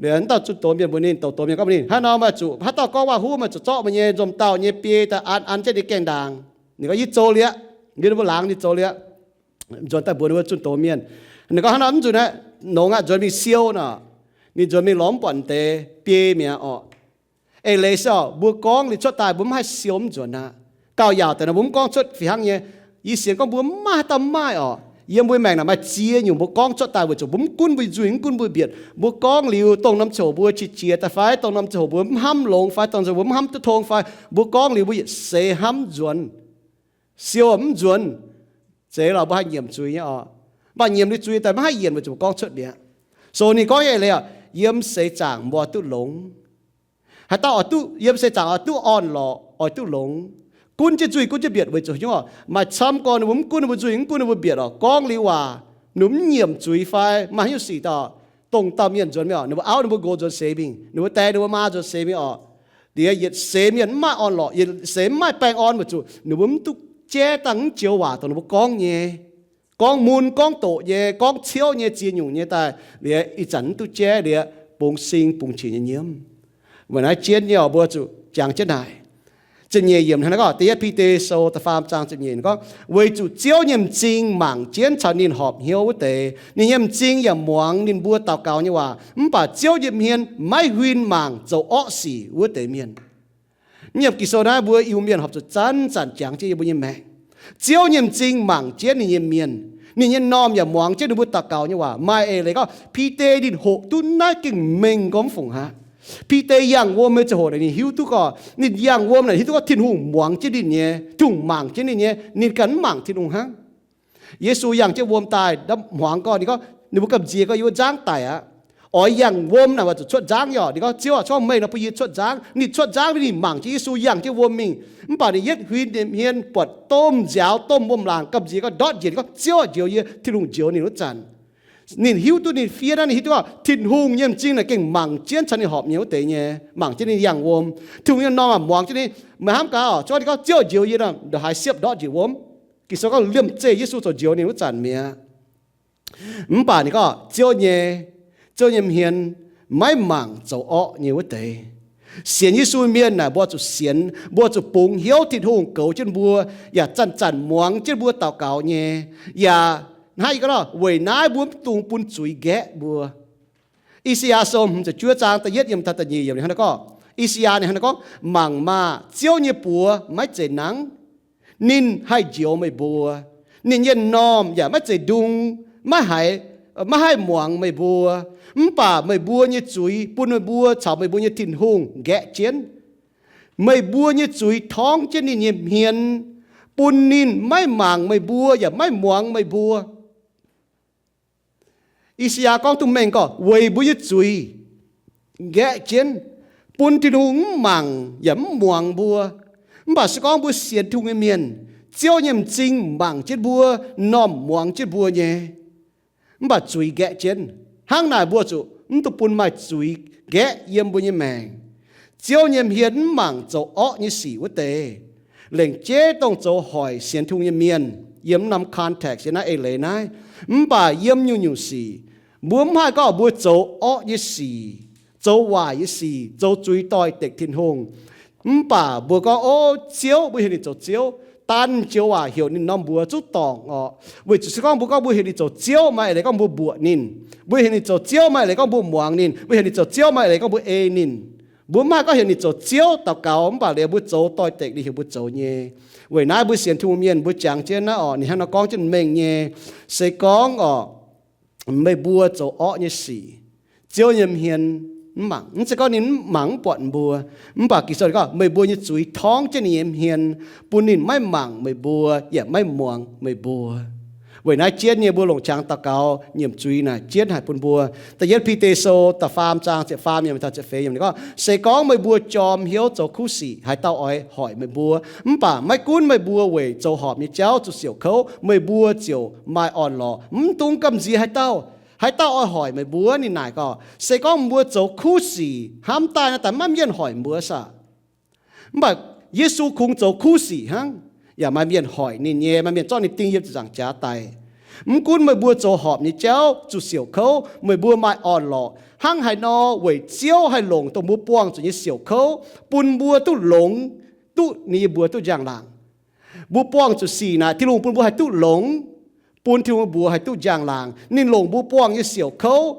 Liuz wuov dauh zunh doz mienh mbuox ninh, douz-doz mienh gorngv mbuox ninh, Haaix nor meih zuqc, haaix dauh gorngv waac-huv meih zuqc zorqv meih nyei nzomz dauh nyei biei daaih an an jienv ninh gaengh ndaangc. Ninh gorngv, Yie zoux liuz aqv. Yie ninh mbuo laangz ninh zoux liuz aqv. Nzuonx daaih mbuox ninh mbuo zunh doz mienh, ninh gorngv, Haaix nor mv nzunc aqv, longx aqv, nzuonx mingh siou nor. Ninh nzuonx mingh lorz mv buatc deix biei mi'aqv orqc. Eix leiz se orqc, mbuo gorngv liuz cuotv daaih mbuo mv haih siou mv nzuonx aqv. Gauh yaauc deix nor mbuo mv gorngv cuotv fih hnangv nyei. Yie sienx gorngv mbuo mv maaih haaix dauh maaih orqc. Yiem mbuo maengc naaic maaih ziex nyungc mbuo gorngv cuotv daaih weic zuqc mbuo mv gunv mbuo nyei nzuih, mv gunv mbuo nyei mbietc. Mbuo gorngv liuz dongh norm ziangh hoc mbuo qiex jiez daaih fai, dongh norm ziangh hoc mbuo mv hnamv longx fai, dongh norm ziangh hoc mbuo mv hnamv duqv tong fai, mbuo gorngv liuz mbuo yietc seix hnamv nzuonx, siou mv nzuonx. Zeiz lorqc, mbuo haih nyiemc zuiz nyei orqc. Mv baac nyiemc liuz zuiz daaih maiv haih yienc weic zuqc mbuo gorngv cuotv mi'aqv. So ninh gorngv nyei eix leiz orqc, yiem seix zaangc mbuo oix duqv longx. Haaix dauh oix duqv, yiem seix zaangc oix duqv orn-lorqc, oix duqv longx, gunv jienv nzuih gunv jienv mbietc weic zuqc haaix nyungc orqc? Maaih camv gorn ninh mbuo mv gunv ninh mbuo nzuih, mv gunv ninh mbuo mbietc orqc, gorngv liuz waac, ninh mbuo mv nyiemc zuiz fai maaih haaix nyungc sic daaih, dongh dauh mienh nzuonx mingh orqc, ninh mbuo auv ninh mbuo nqox nzuonx seix mingh, ninh mbuo die ninh mbuo maa nzuonx seix mingh orqc. Liuz yietc seix mienh mv maaih orn-lorqc, yietc seix mv maaih baengh orn weic zuqc ninh mbuo mv duqv jaiv dangh mv joux waac dongh ninh mbuo gorngv nyei, gorngv mun gorngv doqc nyei, gorngv ciouv nyei, ziex nyungc nyei daaih. Liuz ih zanc mv duqv jaiv liuz bungx sing bungx qiex nyei nyiemv. Weic naaiv jienv nyei orqc, mbuo zuqc jangx jienv naaic. Ziepc nyeic yiemc hnangv naaiv gorngv, Da'yietv Bide Sou da'faam zaang ziepc nyeic gorngv, Weic zuqc Ziouv nyei m'zing mangc jienv caux ninh horpc hnyouv wuov deix, ninh nyei m'zing yaac muangx ninh mbuo daux gaux nyei waac. Mv baac Ziouv nyei hmien maiv huin mangc zoux orqv sic wuov deix mienh. Yiem Ging-Sou naaiv mbuo Iu-Mienh horpc zuqc zanc-zanc jangx jienv yiem mbuo nyei maengc. Ziouv nyei m'zing mangc jienv ninh nyei mienh. Ninh nyei m'normh yaac muangx jienv ninh mbuo daux gaux nyei waac. Maaih eix leiz gorngv Bide ninh hoqc duqv naaiv gengh mengh gormx fungc aqv. Bide yangh wuom nyei ziangh hoc naaic ninh hiuv duqv gorngv, ninh yangh wuom naaic hiuv duqv gorngv Tin-Hungh muangx jienv ninh nyei, Tin-Hungh mangc jienv ninh nyei, ninh ganh mv mangc Tin-Hungh hnangv. Yesu yangh jienv wuom daaih, hmuangx gorngv, ninh gorngv, ninh mbuo gamh nziex gorngv yiem wuov nzangv daic aqv. Oix yangh wuom naaic oix zuqc cuotv nzangv nyei orqc. Ninh gorngv, Ziouv aac, se gorngv meih nor bun yie cuotv nzangv. Ninh cuotv nzangv, ninh mangc jienv Yesu yangh jienv wuom mingh. Mv baac ninh yietv huin nyei hmien buatc domh nziaaux domh wuom-laangc gamh nziex gorngv ndortv njiec, ninh gorngv, Ziouv aac, njoux yie. Tin-Hungh njoux ninh wuov zanc, ninh hiuv duqv, ninh fiev naaiv, ninh hiuv duqv gorngv Tin-Hungh nyei m'zing naaic gengh mangc jienv caux ninh horpc nyei wuov deix nyei, mangc jienv ninh yangh wuom. Tin-Hungh nyei m'normh aac muangx jienv ninh. Meih hnamv gaax orqc, se gorngv ninh gorngv, Ziouv aac, njoux yie nor, ndongc haaix siepv ndortv njiec wuom? Ging-Sou gorngv liemh zeih Yesu zoux njoux ninh wuov zanc mi'aqv. Mv baac ninh gorngv, Ziouv nyei, Ziouv nyei hmien maiv mangc zoux orqv nyei wuov deix. Sienx Yesu mienh naaic mbuo zuqc sienx, mbuo zuqc bungx hnyouv Tin-Hungh goux jienv mbuo, yaac zanc-zanc muangx jienv mbuo daux gaux nyei, yaac hnangv yie gorngv nor, weic naaiv mbuo mv dungx bun zuiz nqaeqv mbuo. I^saa^yaa Sou hmz ziepc juov zaang da'yietv yiem taux da'nyeic yiem ninh hnangv naaiv gorngv, I^saa^yaa ninh hnangv naaiv gorngv, Mangc maah! Ziouv nyei buoz maiv zeiz nangv, ninh haih njoux meih mbuo. Ninh nyei m'normh yaac maiv zeiz ndung, maiv haiz, maiv haih muangx meih mbuo. Mv baac meih mbuo nyei zuiz bun meih mbuo caux meih mbuo nyei Tin-Hungh nqaeqv jienv. Meih mbuo nyei zuiz torngv jienv ninh nyei hmien, bun ninh maiv mangc meih mbuo yaac maiv muangx meih mbuo. I^saa^yaa gorngv duqv mengh gorngv weic mbuo nyei zuiz nqaeqv jienv, bun Tin-Hungh mv mangc yaac mv muangx mbuo. Mv baac se gorngv mbuo sienx Tin-Hungh nyei mienh, Ziouv nyei m'zing mangc jienv mbuo, m'normh muangx jienv mbuo nyei. mv baac zuiz nqaeqv jienv. Hnangv naaic mbuo zuqc mv duqv bun maaih zuiz nqaeqv yiem mbuo nyei maengc. Ziouv nyei hmien mv mangc zoux orqv nyei sic wuov deix. Lengc jeiv dongh zoux hoic sienx Tin-Hungh nyei mienh, yiem naaiv norm context, yiem naaiv eix leiz naaiv, mv baac yiem nyungc-nyungc sic, mbuo mv haih gorngv mbuo zoux orqv nyei sic, zoux waaic nyei sic, zoux zuiz doix-dekc Tin-Hungh. Mv baac mbuo gorngv, o, Ziouv, mbuo heuc ninh zoux Ziouv, daaih joux waac heuc ninh norm mbuox zuqc dorngc orqc. Weic zuqc se gorngv mbuo gorngv mbuo heuc ninh zoux Ziouv, maaih eix leiz gorngv mbuo mbuoqc ninh. Mbuo heuc ninh zoux Ziouv, maaih eix leiz gorngv mbuo muangx ninh. Mbuo heuc ninh zoux Ziouv, maaih eix leiz gorngv mbuo ei ninh. Mbuo mv haih gorngv heuc ninh zoux Ziouv daux gaux, mv baac liuz mbuo zoux doix-dekc ninh heuc mbuo zoux nyei. Weic naaiv mbuo sienx Tin-Hungh mienh mbuo jangx jienv naaiv orqc, ninh hnangv nor gorngv jienv mengh nyei. Se gorngv orqc, meih mbuo zoux orqv nyei sic, Ziouv nyei hmien mv mangc. Mv zeiz gorngv ninh mv mangc mv buatc mbuo, mv baac Ging-Sou gorngv meih mbuo nyei zuiz torngv jienv ninh nyei hmien, bun ninh maiv mangc meih mbuo yaac maiv muangx meih mbuo. Weic naaiv jienv nyei mbuo longc qangx daux gaux nyiemc zuiz naaic jienv haic bun mbuo. Da'yietv Bide Sou da'faam zaang ziepc faam yiemc taux ziepc feix yiemc ninh gorngv, se gorngv meih mbuo jorm hnyouv zoux kuv sic, haaix dauh oix hoic meih mbuo? Mv baac maiv gunv meih mbuo weic zoux horpc nyei jauv zuqc siouc kouv, meih mbuo ziouc maaih orn-lorqc. Mv dungx gamh nziex haaix dauh. Haaix dauh oix hoic meih mbuo? Ninh naaic gorngv, se gorngv mbuo zoux kuv sic hnamv daaih naaiv daaih maiv mienh hoic mbuo saah? Mv baac Yesu kungx zoux kuv sic hnangv, yaac maaih mienh hoic ninh nyei, maaih mienh zorqv ninh ding yiem ziepc nzaangc jaax daic. Mv gunv meih mbuo zoux horpc nyei jauv zuqc siouc kouv, meih mbuo maaih orn-lorqc. Hnangv haaix nor weic Ziouv haih longc dongh mbuo buangh zuqc nyei siouc kouv bun mbuo duqv longx, duqv ninh nyei mbuox duqv njang-laangc. Mbuo buangh zuqc sic naaic, Tin-Hungh bun mbuo haih duqv longx, bun Tin-Hungh mbuox haih duqv njang-laangc. Ninh longc mbuo buangh nyei siouc kouv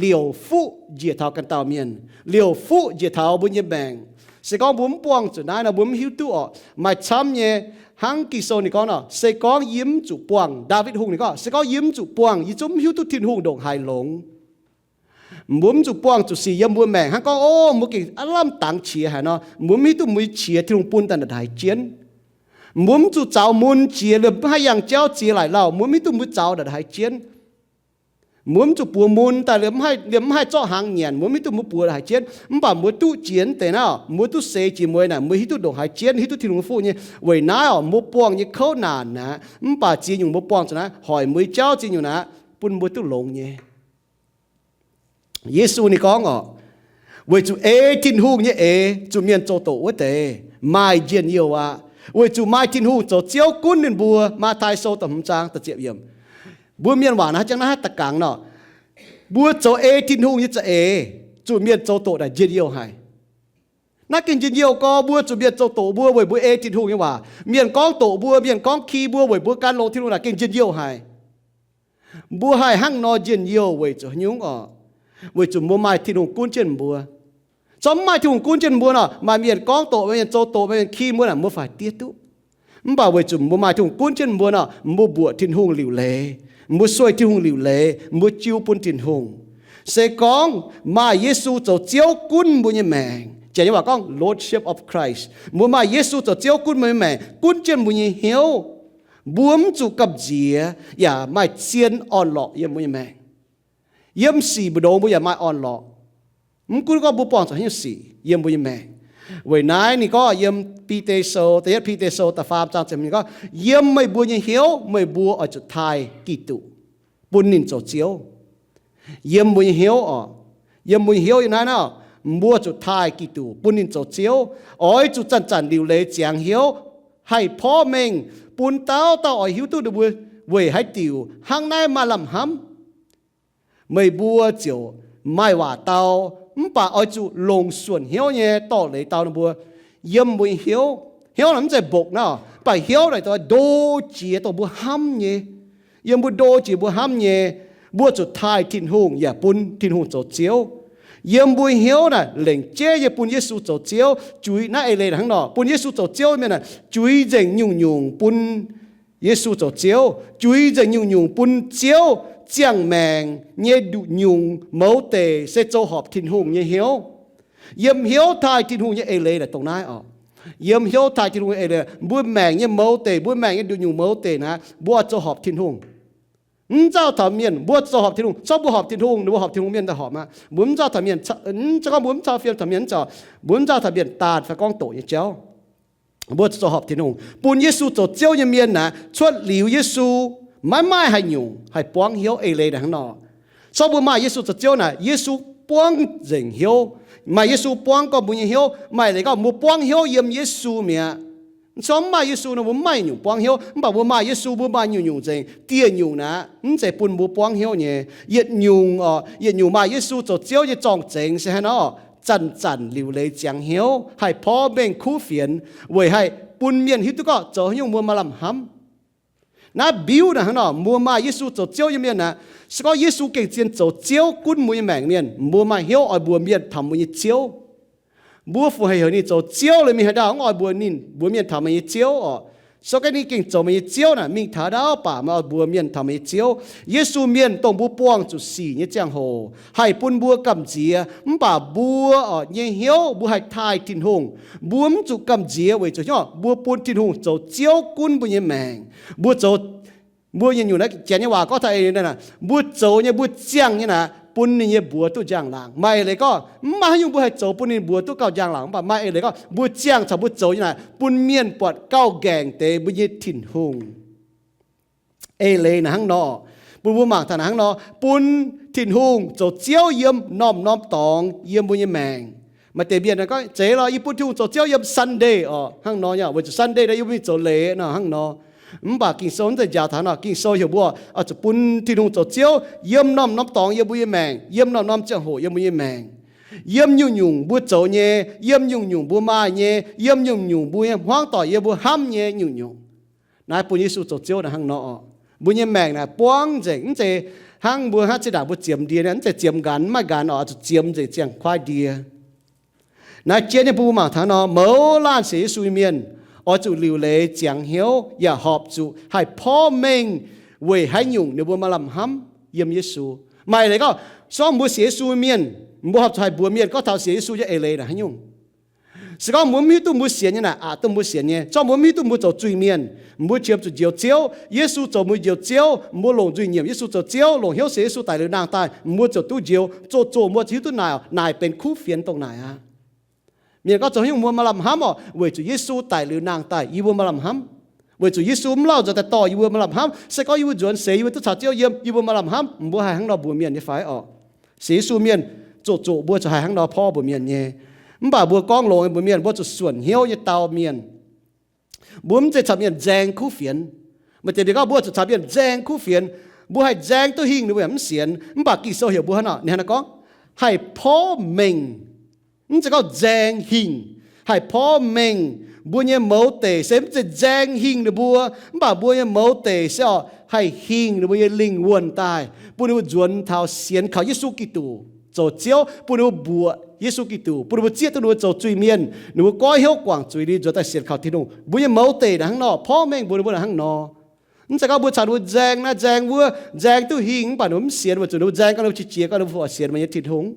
liouc fuqv njiec taux ganh dauh mienh, liouc fuqv njiec taux mbuo nyei maengc. Se gorngv mbuo mv buangh zuqc naaiv nor, mbuo mv hiuv duqv orqc. Maaih camv nyei, hnangv Ging-Sou ninh gorngv nor, se gorngv yie mv zuqc buangh, Ndaawitv Hungh ninh gorngv, se gorngv yie mv zuqc buangh, yie zungv mv hiuv duqv Tin-Hungh ndongc haaix longx. Mbuo mv zuqc buangh zuqc sic yiem mbuo maengc hnangv gorngv, o, mbuo gengh aav lamh dangx qiex haic nor, mbuo mv hiuv duqv mbuo nyei qiex Tin-Hungh bun daaih ndongc haaix jienv. Mbuo mv zuqc zaux mun jiex liemh mv haih yangh jauv ziex laaic lauh, mbuo mv hiuv duqv mbuo zaux ndongc haaix jienv. Mbuo mv zuqc buoz mun daaih liemh mv haih, liemh mv haih zorqv hnaangx nyanc, mbuo mv hiuv duqv mbuo buoz ndongc haaix jienv. Mv baac mbuo duqv jiex deix naaiv, mbuo duqv seix jiex mueiz naaic, mbuo hiuv duqv ndongc haaix jienv, hiuv duqv Tin-Hungh nyei fuqv nyei. Weic naaiv orqc, mbuo buangh nyei kouv naanc aqv, mv baac ziex nyungc mbuo buangh zuqc naaiv, hoic mbuo nyei jauv ziex nyungc naaiv, bun mbuo duqv longx nyei. Yesu ninh gorngv orqc, weic zuqc ei Tin-Hungh nyei eix zuqc mienh zoux doqc wuov deix maaih njien-youh aqv. Weic zuqc maaih Tin-Hungh zoux Ziouv gunv ninh mbuo. Matv^tai Sou da'hmz zaang da'ziepc yiemc. Mbuo mienh waac naaiv jangx naaiv haaix da'gangx nor, mbuo zoux ei Tin-Hungh nyei za'eix zuqc mienh zoux doqc naaic njien-youh haic. Naaiv gengh njien-youh gorx, mbuo zuqc mienh zoux doqc mbuo weic mbuo ei Tin-Hungh nyei waac. Mienh gorngv doqc mbuo, mienh gorngv ki mbuo weic mbuo gan longx Tin-Hungh naaic gengh njien-youh haic. Mbuo haih hnangv nor njien-youh weic zuqc haaix nyungc orqc? Weic zuqc mbuo maaih Tin-Hungh gunv jienv mbuo. Zorqv mv maaih Tin-Hungh gunv jienv mbuo nor, maaih mienh gorngv doqc, maaih mienh zoux doqc, maaih mienh ki mbuo naaic, mbuo faix diev duqv. Mv baac weic zuqc mbuo maaih Tin-Hungh gunv jienv mbuo nor, mbuo mbuoqc Tin-Hungh liuc leiz, mbuo sueih Tin-Hungh liuc leiz, mbuo jiu bun Tin-Hungh. Se gorngv maaih Yesu zoux Ziouv gunv mbuo nyei maengc, janx nyei waac gorngv Lordship of Christ, mbuo maaih Yesu zoux Ziouv gunv mbuo nyei maengc, gunv jienv mbuo nyei hnyouv, mbuo mv zuqc gamh nziex yaac maaih zien orn-lorqc yiem mbuo nyei maengc. Yiem sic mbu'ndongx mbuo yaac maaih orn-lorqc. Mv gunv gorngv mbuo buangh zuqc haaix nyungc sic yiem mbuo nyei maengc. Weic naaiv ninh gorngv yiem Bide Sou, da'yietv Bide Sou da'faam zaang ziepc hmz gorngv, yiem meih mbuo nyei hnyouv meih mbuo oix zuqc taaih Giduc, bun ninh zoux Ziouv. Yiem mbuo nyei hnyouv orqc, yiem mbuo nyei hnyouv yiem naaiv nor, mbuo zuqc taaih Giduc bun ninh zoux Ziouv. Oix zuqc zanc-zanc liuc leiz ziangx hnyouv, haih porv mengh bun dauh dauh oix hiuv duqv ninh mbuo weic haaix diuc hnangv naaiv maaih lamh hnamv. Meih mbuo ziouc maaih waac dau, mv baac oix zuqc longc suonc hnyouv nyei dorh leiz dau ninh mbuo. Yiem mbuo nyei hnyouv, hnyouv naaic mv zeiz mbokc nor, mv baac hnyouv naaic ndo jiex dongh mbuo hnamv nyei. Yiem mbuo ndo jiex mbuo hnamv nyei, mbuo zuqc taaih Tin-Hungh yaac bun Tin-Hungh zoux Ziouv. Yiem mbuo hnyouv naaic lengc jeiv nyei bun Yesu zoux Ziouv. Juix naaiv eix leiz hnangv nor, bun Yesu zoux Ziouv mienh naaic juix nzengc nyungc-nyungc bun Yesu zoux Ziouv, juix nzengc nyungc-nyungc bun Ziouv ziangh maengc nyei nduqc nyungc mouz deic se zoux horpc Tin-Hungh nyei hnyouv. Yiem hnyouv taaih Tin-Hungh nyei eix leiz naaic dongh naaiv orqc. Yiem hnyouv taaih Tin-Hungh nyei eix leiz, mbuo maengc nyei mouz deic, mbuo maengc nyei nduqc nyungc mouz deic naaic, mbuo oix zoux horpc Tin-Hungh. Mv nzauh taux mienh, mbuo zoux horpc Tin-Hungh. Corc mbuo horpc Tin-Hungh, ninh mbuo horpc Tin-Hungh mienh daaih horpc aqv. Mbuo mv nzauh taux mienh, mv, se gorngv mbuo mv cau fiem taux mienh mv nzauh, mbuo mv nzauh taux mienh daanh fai gorngv doqc nyei jauv. Mbuo zoux horpc Tin-Hungh, bun Yesu zoux Ziouv nyei mienh naaic, cuotv liuz Yesu, Maiv maaih haaix nyungc haih buangv hnyouv eix leiz naaic hnangv nor. Zorqv mbuo maaih Yesu zoux Ziouv naaic, Yesu buangv nzengc hnyouv. Maaih Yesu buangv gorngv mbuo nyei hnyouv. Maaih eix leiz gorngv mbuo buangv hnyouv yiem Yesu mi'aqv. Mv zorqv mv maaih Yesu nor mbuo mv maaih nyungc buangv hnyouv. Mv baac mbuo maaih Yesu mbuo maaih nyungc-nyungc nzengc. Dieh nyungc naaic mv zeiz bun mbuo buangv hnyouv nyei. Yietc nyungc oc, yietc nyungc maaih Yesu zoux Ziouv nyei zorng-zengx se hnangv nor, zanc-zanc liuc leiz ziangx hnyouv, haih porv mengh kuv fienx, weic haih bun mienh hiuv duqv gorngv zoux haaix nyungc mbuo maaih lamh hnamv. Naaiv mbiuv naaic hnangv nor, mbuo maaih Yesu zoux Ziouv nyei mienh aqv. Se gorngv Yesu gengh zien zoux Ziouv gunv mbuo nyei maengc mienh, mbuo maaih hnyouv oix mbuox mienh taux mbuo nyei Ziouv. Mbuo fu haic heuc ninh zoux Ziouv liuz mingh haaix ndau mv oix mbuox ninh, mbuox mienh taux meih nyei Ziouv oc. Se gorngv ninh gengh zoux meih nyei Ziouv naaic, mingh taux haaix ndau baac meih oix mbuox mienh taux meih nyei Ziouv. Yesu mienh dongh mbuo buangh zuqc sic nyei ziangh hoc haih bun mbuo gamh nziex, mv baac mbuo oc nyei hnyouv mbuo haih taaih Tin-Hungh. Mbuo mv zuqc gamh nziex weic zuqc hnyouv mbuo bun Tin-Hungh zoux Ziouv gunv mbuo nyei maengc. Mbuo zoux, mbuo nyei nyungc naaiv janx nyei waac gorngv taux eix leiz naaic, mbuo zoux nyei mbuo ziangh nyei naaic bun ninh nyei mbuox duqv njang-laangc. Maaih eix leiz gorngv mv maaih haaix nyungc mbuo haih zoux bun ninh mbuox duqv gauh njang-laangc, mv baac maaih eix leiz gorngv mbuo ziangh caux mbuo zoux nyei naaic bun mienh buatc gauh nqaengc deix mbuo nyei Tin-Hungh. Eix leiz naaic hnangv nor, bun mbuo mangc taux naaic hnangv nor, bun Tin-Hungh zoux Ziouv yiem norm-norm dorngx yiem mbuo nyei maengc. Maaih deix mienh gorngv, zeiz lorqc, yie bun Tin-Hungh zoux Ziouv yiem Sunday oc, hnangv nor nyei, weic zuqc Sunday naaic yie mbuo mingh zoux leiz nor, hnangv nor. Mv baac Ging-Sou mv zeiz njaaux taux nor. Ging-Sou heuc mbuo oix zuqc bun Tin-Hungh zoux Ziouv yiem norm-norm dorngx yiem mbuo nyei maengc, yiem norm-norm ziangh hoc yiem mbuo nyei maengc. Yiem nyungc-nyungc mbuo zoux nyei, yiem nyungc-nyungc mbuo maaih nyei, yiem nyungc-nyungc mbuo nyei hmuangv doic yiem mbuo hnamv nyei nyungc-nyungc. Naaiv bun Yesu zoux Ziouv naaic hnangv nor oc. Mbuo nyei maengc naaic buangv nzengc, mv zeiz hnangv mbuo hnangv zinh ndaangc mbuo ziemx ndie, mv zeiz ziemx nqanx, mv maaih nqanx oc, oix zuqc ziemx nzengc ziangh kuaaiv ndie. Naaiv jienv nyei bun mbuo mangc taux nor, mouz laanh sienx Yesu nyei mienh oix zuqc liuc leiz ziangx hnyouv yaac horpc zuqc haih porv mengh weic haaix nyungc ninh mbuo maaih lamh hnamv yiem Yesu. Maaih leiz gorngv, se gorngv mbuo sienx Yesu mienh, mbuo horpc zuqc haih mbuox mienh gorngv taux sienx Yesu nyei eix leiz naaic haaix nyungc. Se gorngv mbuo mv hiuv duqv mbuo sienx nyei naaic, aqc duqv mbuo sienx nyei. Se gorngv mbuo mv hiuv duqv mbuo zoux zuiz-mienh, mbuo qiemx zuqc njoux Ziouv, Yesu zoux mbuo njoux Ziouv, mbuo longc nzuih nyiemc Yesu zoux Ziouv, longc hnyouv sienx Yesu daic liuz nangh daaih, mbuo ziouc duqv njoux. Zoqc-zoqc mbuo ziouc hiuv duqv naaic, naaic benx kuv fienx dongh naaic aqv. Mienh gorngv zoux haaix nyungc mbuo maaih lamh hnamv oc, weic zuqc Yesu daic liuz nangh daaih yie mbuo maaih lamh hnamv. Weic zuqc Yesu mv lauh nzuonx daaih dorh yie mbuo maaih lamh hnamv. Se gorngv yie mbuo nzuonx seix yie mbuo duqv caux Ziouv yiem, yie mbuo maaih lamh hnamv, mbuo haih hnangv nor mbuox mienh nyei fai oc? Sienx Yesu mienh zoqc-zoqc mbuo ziouc haih hnangv nor porv mbuox mienh nyei. Mv baac mbuo gorngv longx nyei mbuox mienh, mbuo zuqc suonc hnyouv nyei dau mienh. Mbuo mv zeiz caux mienh nzaeng kuv fienx. Maaih deix mienh gorngv mbuo zuqc caux mienh nzaeng kuv fienx, mbuo haih nzaeng duqv hingh ninh mbuo yaac mv sienx. Mv baac Ging-Sou heuc mbuo hnangv nor, ninh hnangv nor gorngv, haih porv mengh. Mv zeiz gorngv nzaeng hingh, haih porv mengh. Mbuo nyei mouz deic se mv zeiz nzaeng hingh ninh mbuo, mv baac mbuo nyei mouz deic se oc haih hingh ninh mbuo nyei lingh wuonh daaih, bun ninh mbuo nzuonx taux sienx kaux Yesu Giduc zoux Ziouv, bun ninh mbuo mbuoqc Yesu Giduc, bun ninh mbuo zieqv duqv ninh mbuo zoux zuiz-mienh, ninh mbuo goiv hnyouv guangc zuiz liuz nzuonx daaih sienx kaux Tin-Hungh. Mbuo nyei mouz deic naaic hnangv nor, porv mengh mbuox ninh mbuo naaic hnangv nor. Mv zeiz gorngv mbuo caux ninh mbuo nzaeng naaiv nzaeng wuov, nzaeng duqv hingh mv baac ninh mbuo mv sienx, weic zuqc ninh mbuo nzaeng gorngv ninh mbuo qiex jiez gorngv ninh mbuo oix sienx meih nyei Tin-Hungh.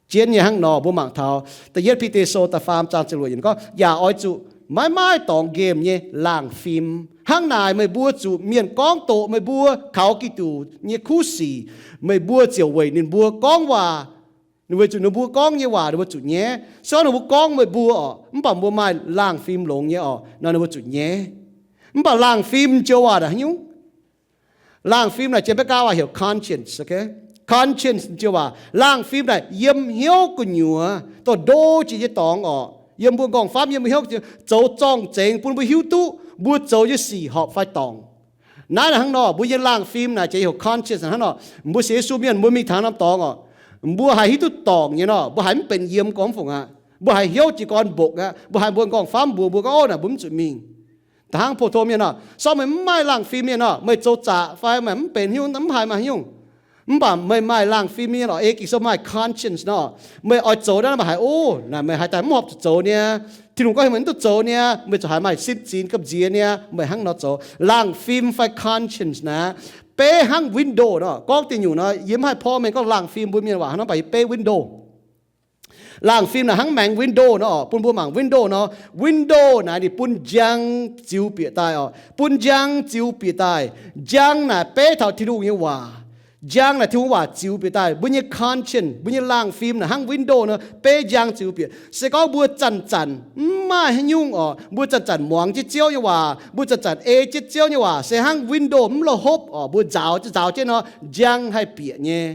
Jienv nyei hnangv nor, mbuo mangc taux da'yietv Bide Sou da'faam zaang ziepc luoqc yiemc gorngv, yaac oix zuqc maiv maaih dorngx nqemh nyei laangh fim. Hnangv naaic meih mbuo zuqc mienh gorngv doqc meih mbuo kaux Giduc nyei kuv sic, meih mbuo ziouc weic ninh mbuo gorngv waac. Weic zuqc ninh mbuo gorngv nyei waac ninh mbuo zuqc nyaiv. Se gorngv ninh mbuo gorngv meih mbuo oc, mv baac mbuo maaih laangh fim longx nyei oc, nor ninh mbuo zuqc nyaiv. Mv baac laangh fim joux waac naaic haaix nyungc? Laangh fim naaic jiex Meigaa waac heuc conscience, okay? Conscience joux waac, laangh fim naaic yiem hnyouv gu'nyuoz, dongh ndo jiex nyei dorngx oc, yiem mbuo nqorngv-famv, yiem mbuo hnyouv gu'nyuoz zoux zorng-zengx bun mbuo hiuv duqv mbuo zoux nyei sic horpc fai dorngc. Naaiv naaic hnangv nor, mbuo nyei laangh fim naaic jiex heuc conscience hnangv nor. Mbuo sienx Yesu mienh mbuo mingh taux norm dorngx oc, mbuo haiz hiuv duqv dorngc nyei nor, mbuo haiz mv benx yiem gorngv fungc aqv, mbuo haiz hnyouv jiez gorn mbokc aqv, mbuo haiz mbuo nqorngv-famv mbuox mbuo gorngv, ov, naaic mbuo mv zuqc mingh. Da'hnangv pou-tong mienh nor, se gorngv meih mv maaih laangh fim mienh nor, meih zoux zaqc fai meih mv benx hnyouv, mv haiz maaih haaix nyungc. Mv baac meih maaih laangh fim mienh oc, ei Ging-Sou maaih conscience nor, meih oix zoux naaiv meih haiz, ov, naaic meih haaix daaih mv horpc zuqc zoux niaa. Tin-Hungh gorngv heuc meih mv duqv zoux niaa, meih ziouc haiz maaih sin-zin gamh nziex niaa, meih hnangv nor zoux. Laangh fim fai conscience naaic, beiv hnangv window nor, gorngv deic nyungc nor, yie mv haih porv mengh gorngv laangh fim mbuo mienh waac hnangv nor, mv baac yie beiv window. Laangh fim naaic hnangv maengx window nor, bun mbuo mangc window nor. Window naaic ninh bun njang ziux bieqc daaih oc, bun njang ziux bieqc daaih. Njang naaic beiv taux Tin-Hungh nyei waac. Njang naaic Tin-Hungh waac ziux bieqc daaih. Mbuo nyei conscience, mbuo nyei laangh fim naaic hnangv window nor, beiv njang ziux bieqc. Se gorngv mbuo zanc-zanc mv maaih haaix nyungc oc, mbuo zanc-zanc muangx jienv Ziouv nyei waac, mbuo zanc-zanc ei jienv Ziouv nyei waac, se hnangv window mv la'hopv oc, mbuo nzaaux, nzaaux jienv nor, njang haih bieqc nyei.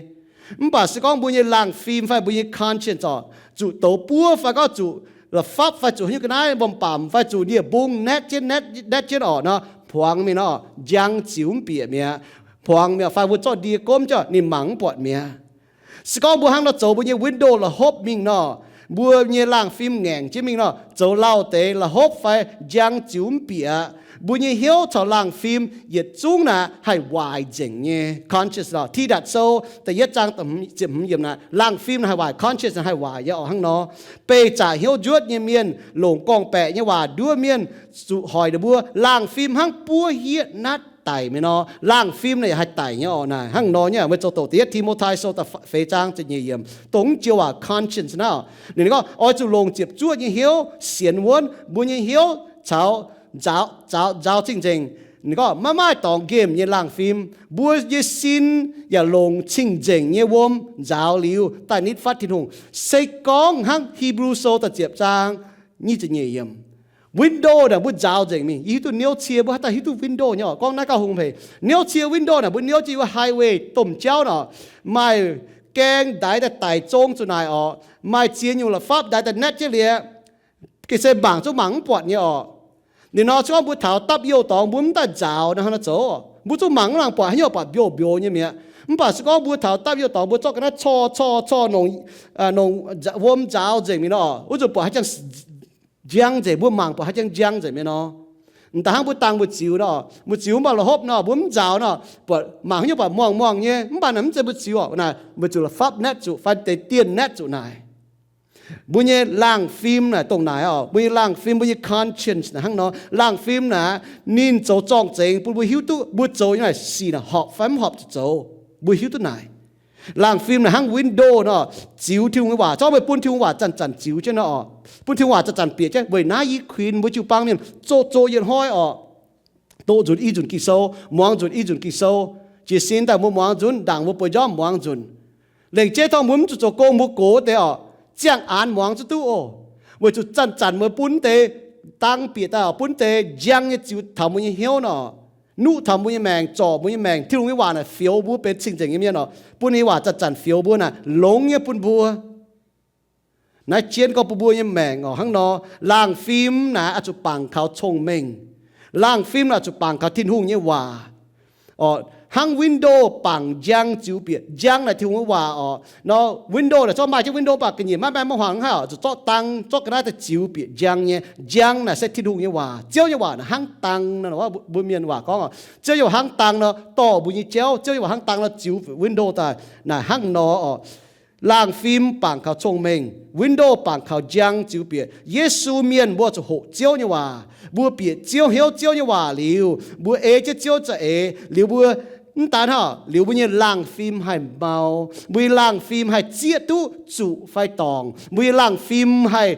Mv baac se gorngv mbuo nyei laangh fim fai mbuo nyei conscience oc, zuqc douz buov fai gorngv zuqc la'fapv fai zuqc haaix nyungc ga'naaiv wuom-baamc fai zuqc nie-mbung naetv jienv, naetv, naetv jienv oc nor, hmuangx mingh nor, njang ziux mv bieqc mi'aqv. Hmuangx mi'aqv, fai mbuo zorqv ndie gomv jienv, ninh mangc mv buatc mi'aqv. Se gorngv mbuo hnangv nor zoux, mbuo nyei window la'hopv mingh nor, mbuo nyei laangh fim ngaengc jienv mingh nor, zoux lauh deix la'hopv fai njang ziux mv bieqc aqv, mbuo nyei hnyouv caux laangh fim yietc zungv naaic haih waaic nzengc nyei. Conscience nor, Tidatc Sou da'yietv zaang ziepc hmz yiemc naaic, laangh fim naaic haih waaic, conscience naaic haih waaic nyei oc hnangv nor. Beih zaqc hnyouv njuotv nyei mienh, longc gorngv-baeqc nyei waac nduov mienh, zuqc hoic ninh mbuo laangh fim hnangv buov hietv natv daic mi'aqv nor, laangh fim naaic yaac haih daic nyei oc. Naaic hnangv nor nyei, meih zoux doqc da'yietv Ti^mo^tai Sou da'feix zaang ziepc nyeic yiemc, dongh mv joux waac conscience naaiv oc. Ninh gorngv oix zuqc longc ziepc zuoqv nyei hnyouv sienx wuonv mbuo nyei hnyouv caux nzaaux, nzaaux, nzaaux cing-nzengc. Ninh gorngv maiv maaih dorngx nqemh nyei laangh fim. Mbuo nyei sin yaac longc cing-nzengc nyei wuom nzaaux liuz daaih nitv fatv Tin-Hungh. Se gorngv hnangv Hipv^lu Sou da'ziepc zaang nyic ziepc nyeic yiemc, window naaic mbuo nzaaux nzengc mingh. Yie hiuv duqv niouv cie mbuo haaix dauh hiuv duqv window nyei oc. Gorngv naaiv gauh hungh hec. Niouv cie window naaic mbuo niouv jienv yiem highway domh jauv nor, maaih gaeng ndaix daaih daic zong zuqc naaic oc, maaih ziex nyungc la'fapv ndaix daaih naetv jienv liuz, ga'sie mangc zungv mangc mv buatc nyei oc. Ninh nor se gorngv mbuo taux dapv youh dorngx mbuo mv daaih nzaaux nor, hnangv nor zoux, mbuo zungv mangc mv nangc buatc haaix nyungc, buatc mbiouh mbiouh nyei mi'aqv. Mv baac se gorngv mbuo taux dapv youh dorngx mbuo zorqv ga'naaiv corc corc corc nongc, nongc wuom nzaaux nzengc mingh nor, wuov zanc buatc haaix jangx njang nzengc, mbuo mangc buatc haaix jangx njang nzengc mi'aqv nor. M'daaih hnangv mbuo dangh mbu'ziex nor, mbu'ziex mv baac la'hopv nor, mbuo mv nzaaux nor, buatc mangc haaix nyungc buatc muangh muangh nyei, mv baac naaic mv zeiz mbu'ziex oc. Naaic mbuo zuqc la'fapv naetv zuqc fai deix dienh naetv zuqc naaic. Mbuo nyei laangh fim naaic dongh naaic oc. Mbuo nyei laangh fim, mbuo nyei conscience naaic hnangv nor. Laangh fim naaic ninh zoux zorng-zengx bun mbuo hiuv duqv mbuo zoux nyei naaic sic naaic horpc fai mv horpc zuqc zoux. Mbuo hiuv duqv naaic. Laangh fim naaic hnangv window nor, ziux Tin-Hungh nyei waac. Zorqv meih bun Tin-Hungh waac zanc-zanc ziux jienv nor oc, bun Tin-Hungh waac zanc-zanc bieqc jienv. Weic naaiv yie kuinx mbuo jiu-baang mienh zoqc zoqc yietc hnoi oc, doqc nzunc i nzunc Ging-Sou, muangx nzunc i nzunc Ging-Sou. Jiez sin daaih mbuo muangx nzunc, ndaangc mbuo bueix njormv muangx nzunc. Lengc jeiv torngv mbuo mv zuqc zoux gong, mbuo gox deix oc, ziangh aanx muangx zungv duqv oc. Weic zuqc zanc-zanc meih bun deix dang bieqc daaih oc, bun deix njang nyei ziux taux mbuo nyei hnyouv nor, nuqv taux mbuo nyei maengc, zorc mbuo nyei maengc. Tin-Hungh nyei waac naaic fioux mbuo benx cing-nzengc nyei mienh oc, bun ninh nyei waac zanc-zanc fioux mbuo naaic, longx nyei bun mbuo. Naaiv jienv gorngv bun mbuo nyei maengc oc, hnangv nor, laangh fim naaic oix zuqc bangc kaux cong-mengh. Laangh fim naaic oix zuqc bangc kaux Tin-Hungh nyei waac. Oc, hnangv window bangc njang ziux bieqc. Njang naaic Tin-Hungh nyei waac oc. Nor window naaic zorqv maaih jienv window mv baac ga'nyiec maiv maaih hmuangx haic oc, zuqc zorqv dang, zorqv ga'naaiv daaih ziux bieqc njang nyei. Njang naaic se Tin-Hungh nyei waac. Ziouv nyei waac naaic hnangv dang nor, mbuo mienh waac gorngv oc, Ziouv nyei waac hnangv dang nor dorh mbuo nyei jauv. Ziouv nyei waac hnangv dang nor ziux window daaih. Naaic hnangv nor oc. Laangh fim bangc kaux cong-mengh, window bangc kaux njang ziux bieqc. Yesu mienh mbuo zuqc hoqc Ziouv nyei waac. Mbuo bieqc Ziouv, hnyouv Ziouv nyei waac liuz, mbuo ei jienv Ziouv za'eix liuz, mbuo mv daan hnangv, liuz mbuo nyei laangh fim haih mau, mbuo nyei laangh fim haih zieqv duqv zuqc fai dorngc, mbuo nyei laangh fim haih,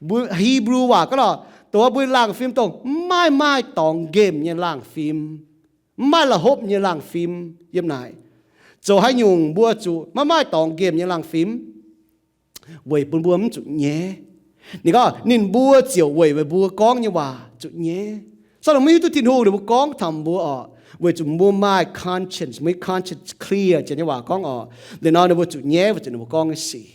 mbuo Hipv^lu waac gorngv lorqc, dongh mbuo nyei laangh fim dongh maiv maaih dorngx nqemh nyei laangh fim, mv maaih la'hopv nyei laangh fim yiem naaic. Zoux haaix nyungc mbuo zuqc maiv maaih dorngx nqemh nyei laangh fim? Weic bun mbuo mv zuqc nyaiv. Ninh gorngv ninh mbuo ziouc weic, weic mbuo gorngv nyei waac zuqc nyaiv. Caux longc maiv hiuv duqv Tin-Hungh ninh mbuo gorngv taux mbuo oc, weic zuqc mbuo maaih conscience, mbuo conscience clear, janx nyei waac gorngv oc. Liuz nor ninh mbuo zuqc nyaiv weic zuqc ninh mbuo gorngv nyei sic.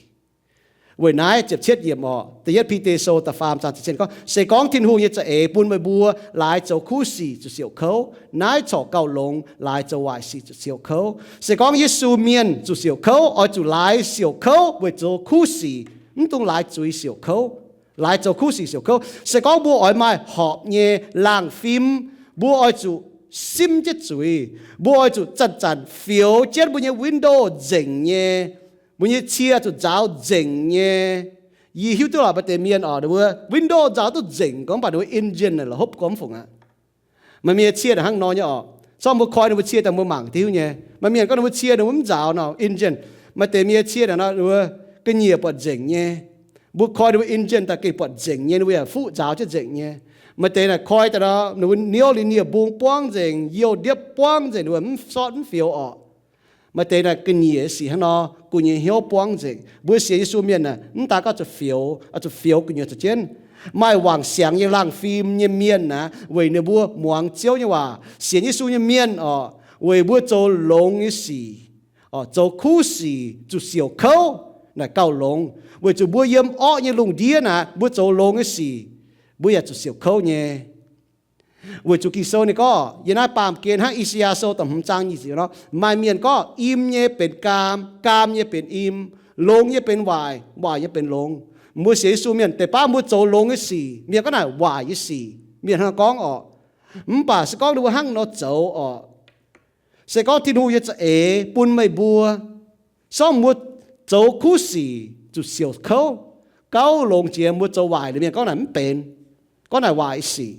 Weic naaiv ziepc cietv yiemc oc, da'yietv Bide Sou da'faam zaang ziepc cietv gorngv, se gorngv Tin-Hungh nyei za'eix bun meih mbuo laaix zoux kuv sic zuqc siouc kouv, naaiv corc gauh longx, laaix zoux waaic sic zuqc siouc kouv. Se gorngv Yesu mienh zuqc siouc kouv, oix zuqc laaix siouc kouv weic zoux kuv sic, mv dungx laaix zuiz siouc kouv, laaix zoux kuv sic siouc kouv. Se gorngv mbuo oix maaih horpc nyei laangh fim, mbuo oix zuqc simv jienv zuiz. Mbuo oix zuqc zanc-zanc fioux jienv mbuo nyei window nzengc nyei, mbuo nyei cie zuqc nzaaux nzengc nyei. Yie hiuv duqv lorqc, maaih deix mienh oc, ninh mbuo window nzaaux duqv nzengc gorngv, mv baac ninh mbuo engine naaic la'hopv gorngv mv fungc aqv. Maaih mienh cie naaic hnangv nor nyei oc. Sorng mbuo koi ninh mbuo cie daaih mbuo mangc diuv nyei. Maaih mienh gorngv ninh mbuo cie ninh mbuo mv nzaaux nor, engine. Maaih deix mienh cie naaic nor, ninh mbuo ga'nyiec buatc nzengc nyei. Mbuo koi ninh mbuo engine daaih gengh buatc nzengc nyei, ninh mbuo yaac fuqv nzaaux jienv nzengc nyei. Maaih deix naaic koi daaih nor, ninh mbuo niouv liuz nie-mbung buangv nzengc, youh ndiepv buangv nzengc, ninh mbuo mv sortv mv fioux orqc. Maaih deix naaic ga'nyiec sic hnangv nor, gu'nyuoz hnyouv buangv nzengc. Mbuo sienx Yesu mienh naaic, mv daan gorngv zuqc fioux, zuqc fioux gu'nyuoz zoux jienv. Maaih wangc siangx nyei laangh fim nyei mienh naaic, weic ninh mbuo muangx Ziouv nyei waac. Sienx Yesu nyei mienh orqc, weic mbuo zoux longx nyei sic, zoux kuv sic, zuqc siouc kouv, naaic gauh longx. Weic zuqc mbuo yiem orqv nyei lungh ndiev naaic, mbuo zoux longx nyei sic, mbuo yaac zuqc siouc kouv nyei. Weic zuqc Ging-Sou ninh gorngv, yiem naaiv baamh gen hnangv I^saa^yaa Sou da'hmz zaang nyic ziepc nor, maaih mienh gorngv, im nyei benx gaam, gaam nyei benx im, longx nyei benx waaic, waaic nyei benx longx. Mbuo sienx Yesu mienh deix baav mbuo zoux longx nyei sic, mienh gorngv naaic waaic nyei sic, mienh hnangv gorngv orqc. Mv baac se gorngv ninh mbuo hnangv nor zoux orqc, se gorngv Tin-Hungh nyei za'eix bun meih mbuo, sorng mbuo zoux kuv sic zuqc siouc kouv, gauh longx jiex mbuo zoux waaic liuz mienh gorngv naaic mv benx, gorngv naaic waaic sic.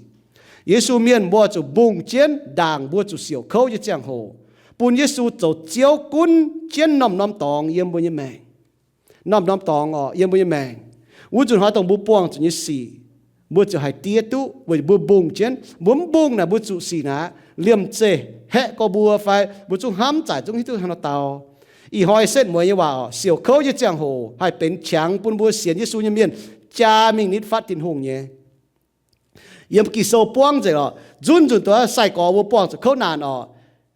Yesu mienh mbuo zuqc mbungh jienv ndaangc mbuo zuqc siouc kouv nyei ziangh hoc, bun Yesu zoux Ziouv gunv jienv norm-norm dorngx yiem mbuo nyei maengc. Norm-norm dorngx orqc yiem mbuo nyei maengc. Wuov nzunc hnoi dongh mbuo buangh zuqc nyei sic, mbuo ziouc haih diev duqv weic mbuo mbungh jienv. Mbuo mv mbungh naaic mbuo zuqc sic naaic, liemh zeih haeqv gorx mbuo fai mbuo zungv hnamv zaic zungv hiuv duqv hnangv nor dau. Ih hnoi setv mueiz nyei waac orqc, siouc kouv nyei ziangh hoc haih benx qangx bun mbuo sienx Yesu nyei mienh jaa mingh nitv fatv Tin-Hungh nyei. Yiem Ging-Sou buangv nzengc orqc, nzunc nzunc duqv sai-gorx mbuo buangh zuqc kouv naanc orqc,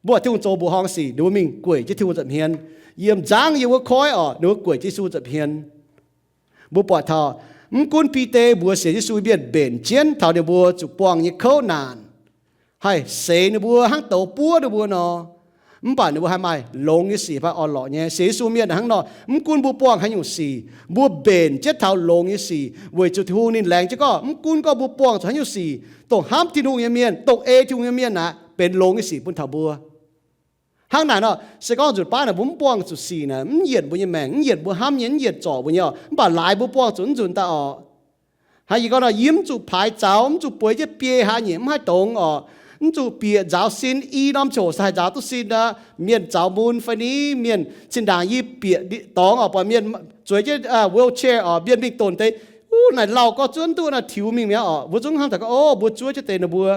mbuo Tin-Hungh zoux mbuoqc horngh sic, ninh mbuo mingh gueic jienv Tin-Hungh nza'hmien. Yiem nzangv yiem wuov koiv orqc, ninh mbuo gueic jienv Yesu nza'hmien. Mbuo buatc taux, mv gunv Bide mbuox sienx Yesu mienh mbenc jienv taux ninh mbuo zuqc buangh nyei kouv naanc haih seix ninh mbuo hnangv douz buov ninh mbuo nor, mv baac ninh mbuo haih maaih longx nyei sic fai orn-lorqc nyei. Sienx Yesu mienh hnangv nor, mv gunv mbuo buangh haaix nyungc sic, mbuo mbenc jienv taux longx nyei sic, weic zuqc Tin-Hungh ninh laengz jienv gorngv, mv gunv gorngv mbuo buangh zuqc haaix nyungc sic, dongh hnamv Tin-Hungh nyei mienh, dongh ei Tin-Hungh nyei mienh naaic, benx longx nyei sic bun taux mbuo. Hnangv naaic nor, se gorngv nzunc baav naaic mbuo mv buangh zuqc sic naaic, mv yienc mbuo nyei maengc, mv yienc mbuo hnamv nyei, mv yienc zorc mbuo nyei orqc, mv baac laaix mbuo buangh zuqc nzunc daaih orqc. Haaix, yie gorngv nor, yie mv zuqc paaix zaux, mv zuqc bueix jienv biei hlaax nyeic, mv haih dongz orqc. Mv zuqc bieqc nzaaux sin, i norm ziangh hoc se haih nzaaux duqv sin aqv. Mienh zaux mun fai ni, mienh zinh ndaangc yie bieqc dorngx orqc, buatc mienh zueiz jienv wheelchair orqc, mienh mingh donc deix, wuov naaic lauh gorx zuov duqv naaic tiux mingh mi'aqv orqc. Mbuo zungv hnamv daaih gorngv, o, mbuo zuov jienv deix ninh mbuo.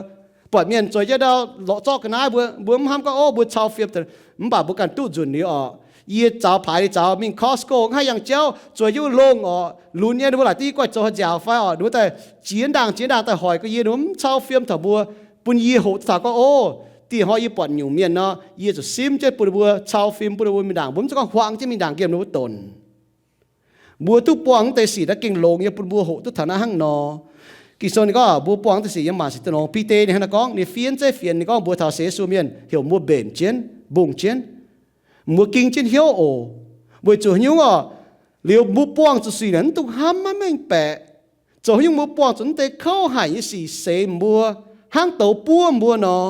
Buatc mienh zueiz jienv ndau lorqc zorqv ga'naaiv mbuo, mbuo mv hnamv gorngv, o, mbuo cau fiem, mv baac mbuo ganh duqv nzunc liuz orqc. Yie zaux paaix liuz zaux mingh Costco, haih yangh jauv zueiz jienv wuov longh orqc, lunx nyei, ninh mbuo laaic duqv yie guaih zoux haaix nziaauc fai orqc, ninh mbuo daaih jiex ndaangc jiex ndaangc daaih hoic guei yie, ninh mbuo mv cau fiem taux mbuo, bun yie hoqc duqv taux gorngv, o, dieh hnoi yie buatc nyungc mienh nor, yie zuqc simv jienv bun ninh mbuo cau fim, bun ninh mbuo mingh ndaangc, mbuo mv zeiz gorngv huaang jienv mingh ndaangc nqemh ninh mbuo donc. Mbuo duqv buangh wuov deix sic naaiv gengh longx nyei bun mbuo hoqc duqv taux naaiv hnangv nor. Ging-Sou ninh gorngv mbuo buangh wuov deix sic yiem maanc sic duqv longx. Bide ninh hnangv naaiv gorngv, ninh fiev zeiv fienx ninh gorngv mbuox taux sienx Yesu mienh heuc mbuo mbenc jienv, mbungh jienv. Mbuo ging jienv hnyouv oc. Weic zuqc haaix nyungc orqc? Liuz mbuo buangh zuqc sic naaic mv dungx hnamv maiv mengh baeqc. Zoux haaix nyungc mbuo buangh zuqc wuov deix kouv haic nyei sic seix mbuo hnangv douz buov mbuo nor,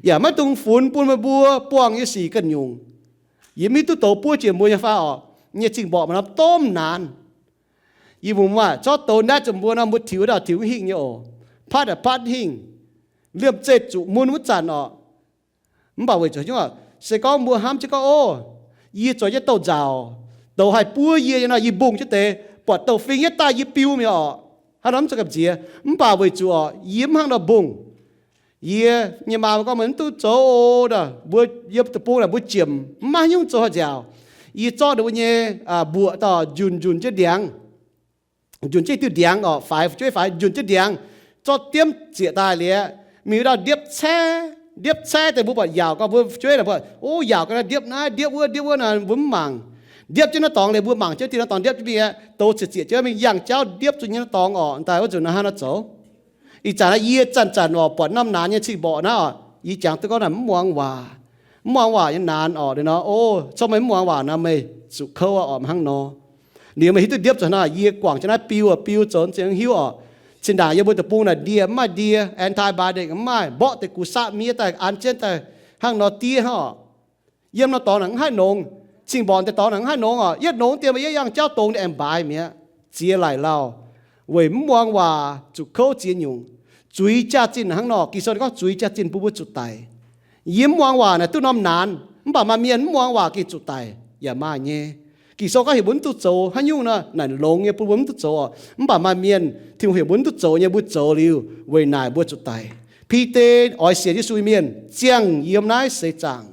yaac maiv dungx funx bun meih mbuo buangh nyei sic ganh nyungc. Yie mv hiuv duqv douz buov jiex mbuo nyei fai orqc, nyei zingh mborqc maaih norm domh naanc. Yie mbuo maaih zorqv douz naetv zuqc mbuo nor, mbuo tiux daaih tiux hingh nyei oc. Patv daaih patv hingh. Liemh zeih zuqc mun wuov zanc orqc. Mv baac weic zuqc haaix nyungc orqc? Se gorngv mbuo hnamv jienv gorngv, o, yie zueiz jienv douz-nzauc, douz haih buov yie nyei nor, yie mbungh jienv deix, buatc douz-fing yietv daaih yie biu mi'aqv orqc. Hnangv nor mv zeiz gamh nziex. Mv baac weic zuqc orqc, yie mv hnangv nor mbungh. Yie nyei maa mbuo gorngv meih mv duqv zoux oc. Mbuo yiem deic-bung naaic mbuo jiemc, mv maaih haaix nyungc zoux haaix nziaauc. Yie zorqv ninh mbuo nyei mbuoqc daaih njunc njunc jienv ndiangx. Njunc jienv diuh ndiangx orqc, faix fu'jueiv faix njunc jienv ndiangx, zorqv diemv zieqc daaih liuz, mingh wuov dauh ndiepv caev, ndiepv caev deix mbuo buatc yaauc gorngv mbuo fu'jueiv naaic mbuo, o, yaauc ga'naaiv ndiepv naaiv ndiepv wuov ndiepv wuov naaic mbuo mv mangc. Ndiepv jienv naaiv dorngx liuz mbuo mangc jienv diuh naaiv dorngx ndiepv jienv mingh, douz zieqc zieqc jienv mingh yangh jauv ndiepv zuqc nyei naaiv dorngx orqc, daaih wuov nzunc naaiv hnangv naaiv zoux. Ih zanc naaiv yie zanc-zanc orqc buatc norm naanc nyei zingh mborqc naaiv orqc, yie jangx duqv gorngv naaic mv muangx waac. Mv muangx waac nyei naanc orqc, ninh nor, o, corc meih mv muangx waac nor meih zuqc kouv orqc, hnangv nor. Liuz meih hiuv duqv ndiepv zoux haaix nor, yie guangc jienv naaiv biu orqc, biu zoux ziex hiuv orqc. Zinh ndaangc yiem mbuo deic-bung naaic ndie mv maaih ndie, antibiotic mv maaih, mborqv deix gux saqv miev daaih an jienv daaih hnangv nor diev hnangv orqc. Yiem norm dorngx naaic mv haih nongx, cing-mborqc deix dorngx naaic mv haih nongx orqc. Yietv nongx dien mbuo yietv yangh jauv dongx deix aengx mbaaix mi'aqv, ziex laic lauh. Weic mv muangx waac zuqc kouv ziex nyungc. Zuiz jaax-zinh hnangv nor, Ging-Sou gorngv zuiz jaax-zinh bun mbuo zuqc daic. Yie mv muangx waac naaic duqv norm naanc, mv baac maaih mienh mv muangx waac gengh zuqc daic yaac maaih nyei. Ging-Sou gorngv heuc mbuo mv duqv zoux haaix nyungc nor, naaic longx nyei bun mbuo mv duqv zoux orqc. Mv baac maaih mienh Tin-Hungh heuc mbuo mv duqv zoux nyei, mbuo zoux liuz weic naaic mbuo zuqc daic. Bide oix sienx Yesu nyei mienh ziangh yiem naaiv seix zaangc.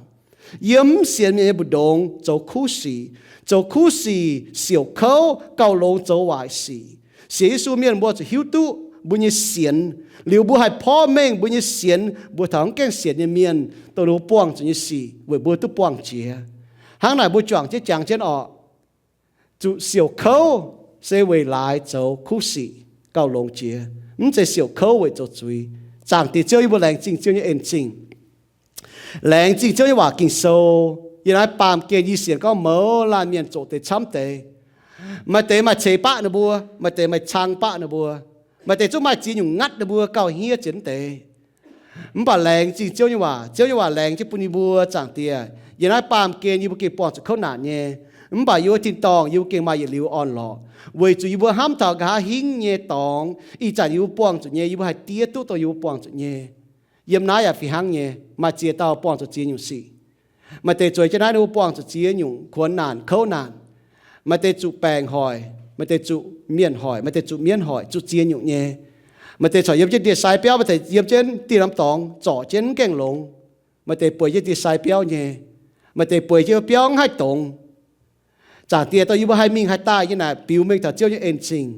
Yiem mv sienx mienh nyei mbu'ndongx zoux kuv sic, zoux kuv sic siouc kouv gauh longx zoux waaic sic. Sienx Yesu mienh mbuo zuqc hiuv duqv mbuo nyei sienx, liuz mbuo haih porv mengh mbuo nyei sienx mbuox taux mv gaengh sienx nyei mienh dongh ninh mbuo buangh zuqc nyei sic weic mbuo duqv buangh jiex. Hnangv naaic mbuo juangc jienv jangx jienv orqc, zuqc siouc kouv se weic laaix zoux kuv sic gauh longx jiex, mv zeiz siouc kouv weic zoux zuiz. Zaangc Diex Ziouv, yie mbuo laengz zingh Ziouv nyei en zingh. Laengz zingh Ziouv nyei waac Ging-Sou. Yiem naaiv baamh gen yie sienx gorngv mouz laanh mienh zoqc deix camv deix. Maaih deix maaih ceix baqv ninh mbuo, maaih deix maaih cang baqv ninh mbuo, maaih deix zungv maaih ziex nyungc ngatv ninh mbuo gauh hniev zienx mv deix. Mv baac laengz zingh Ziouv nyei waac. Ziouv nyei waac laengz jienv bun yie mbuo, Zaangc Diex. Yiem naaiv baamh gen yie mbuo gengh buangh zuqc kouv naanc nyei, mv baac yie mbuo tin-dorngh yie mbuo gengh maaih yietc liuz orn-lorqc, weic zuqc yie mbuo hnamv taux nqa'haav hingv nyei dorngx. Ih zanc yie mbuo buangh zuqc nyei, yie mbuo haih diev duqv dongh yie mbuo buangh zuqc nyei. Yiem naaiv yaac fih hnangv nyei, maaih ziex dauh buangh zuqc ziex nyungc sic. Maaih deix zueiz jienv naaiv ninh mbuo buangh zuqc ziex nyungc kuonx naanc kouv naanc. Maaih deix zuqc baengc hoic, maaih deix zuqc mienh hoic, maaih deix zuqc mienv hoic, zuqc ziex nyungc nyei. Maaih deix corc yiem jienv ndie-sai biauv, maaih deix yiem jienv dieh norm dorngx zorc jienv mv gaengh longx. Maaih deix bueix jienv ndie-sai biauv nyei, maaih deix bueix jienv biauv mv haih dongz. Zaangc Diex, dongh yie mbuo haih mingh haih daaih nyei naaic biux mengh taux Ziouv nyei en zingh.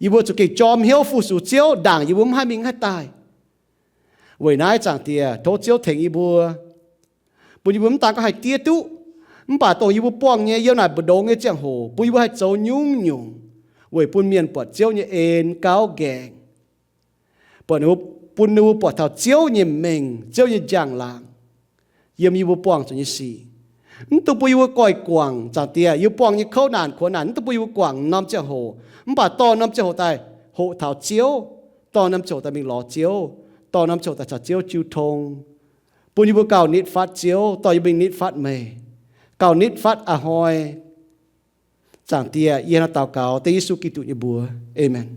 Yie mbuo zuqc gengh jorm hnyouv fu-sux Ziouv ndaangc yie mbuo mv haih mingh mv haih daaih. Weic naaiv Zaangc Diex, tov Ziouv tengx yie mbuo, bun yie mbuo mv daan gorngv haih diev duqv, mv baac dongh yie mbuo buangh nyei yiem naaic mbu'ndongx nyei ziangh hoc bun yie mbuo haih zoux nyungc-nyungc weic bun mienh buatc Ziouv nyei en gauh nqaengc, buatc, bun ninh mbuo buatc taux Ziouv nyei mengh, Ziouv nyei njang-laangc yiem yie mbuo buangh zuqc nyei sic. Mv dungx bun yie mbuo goiv guangc, Zaangc Diex, yie mbuo buangh nyei kouv naanc kuonx naanc, mv dungx bun yie mbuo guangc norm ziangh hoc, mv baac dorh norm ziangh hoc daaih hoqc taux Ziouv, dorh norm ziangh hoc daaih mingh lorz Ziouv, dorh norm ziangh hoc daaih caux Ziouv jiu tong, bun yie mbuo gauh nitv fatv Ziouv, dorh yie mbuo mingh nitv fatv meih, gauh nitv fatv a'hnoi. Zaangc Diex, yie hnangv daux gaux dengv Yesu Giduc nyei mbuox. Aamen.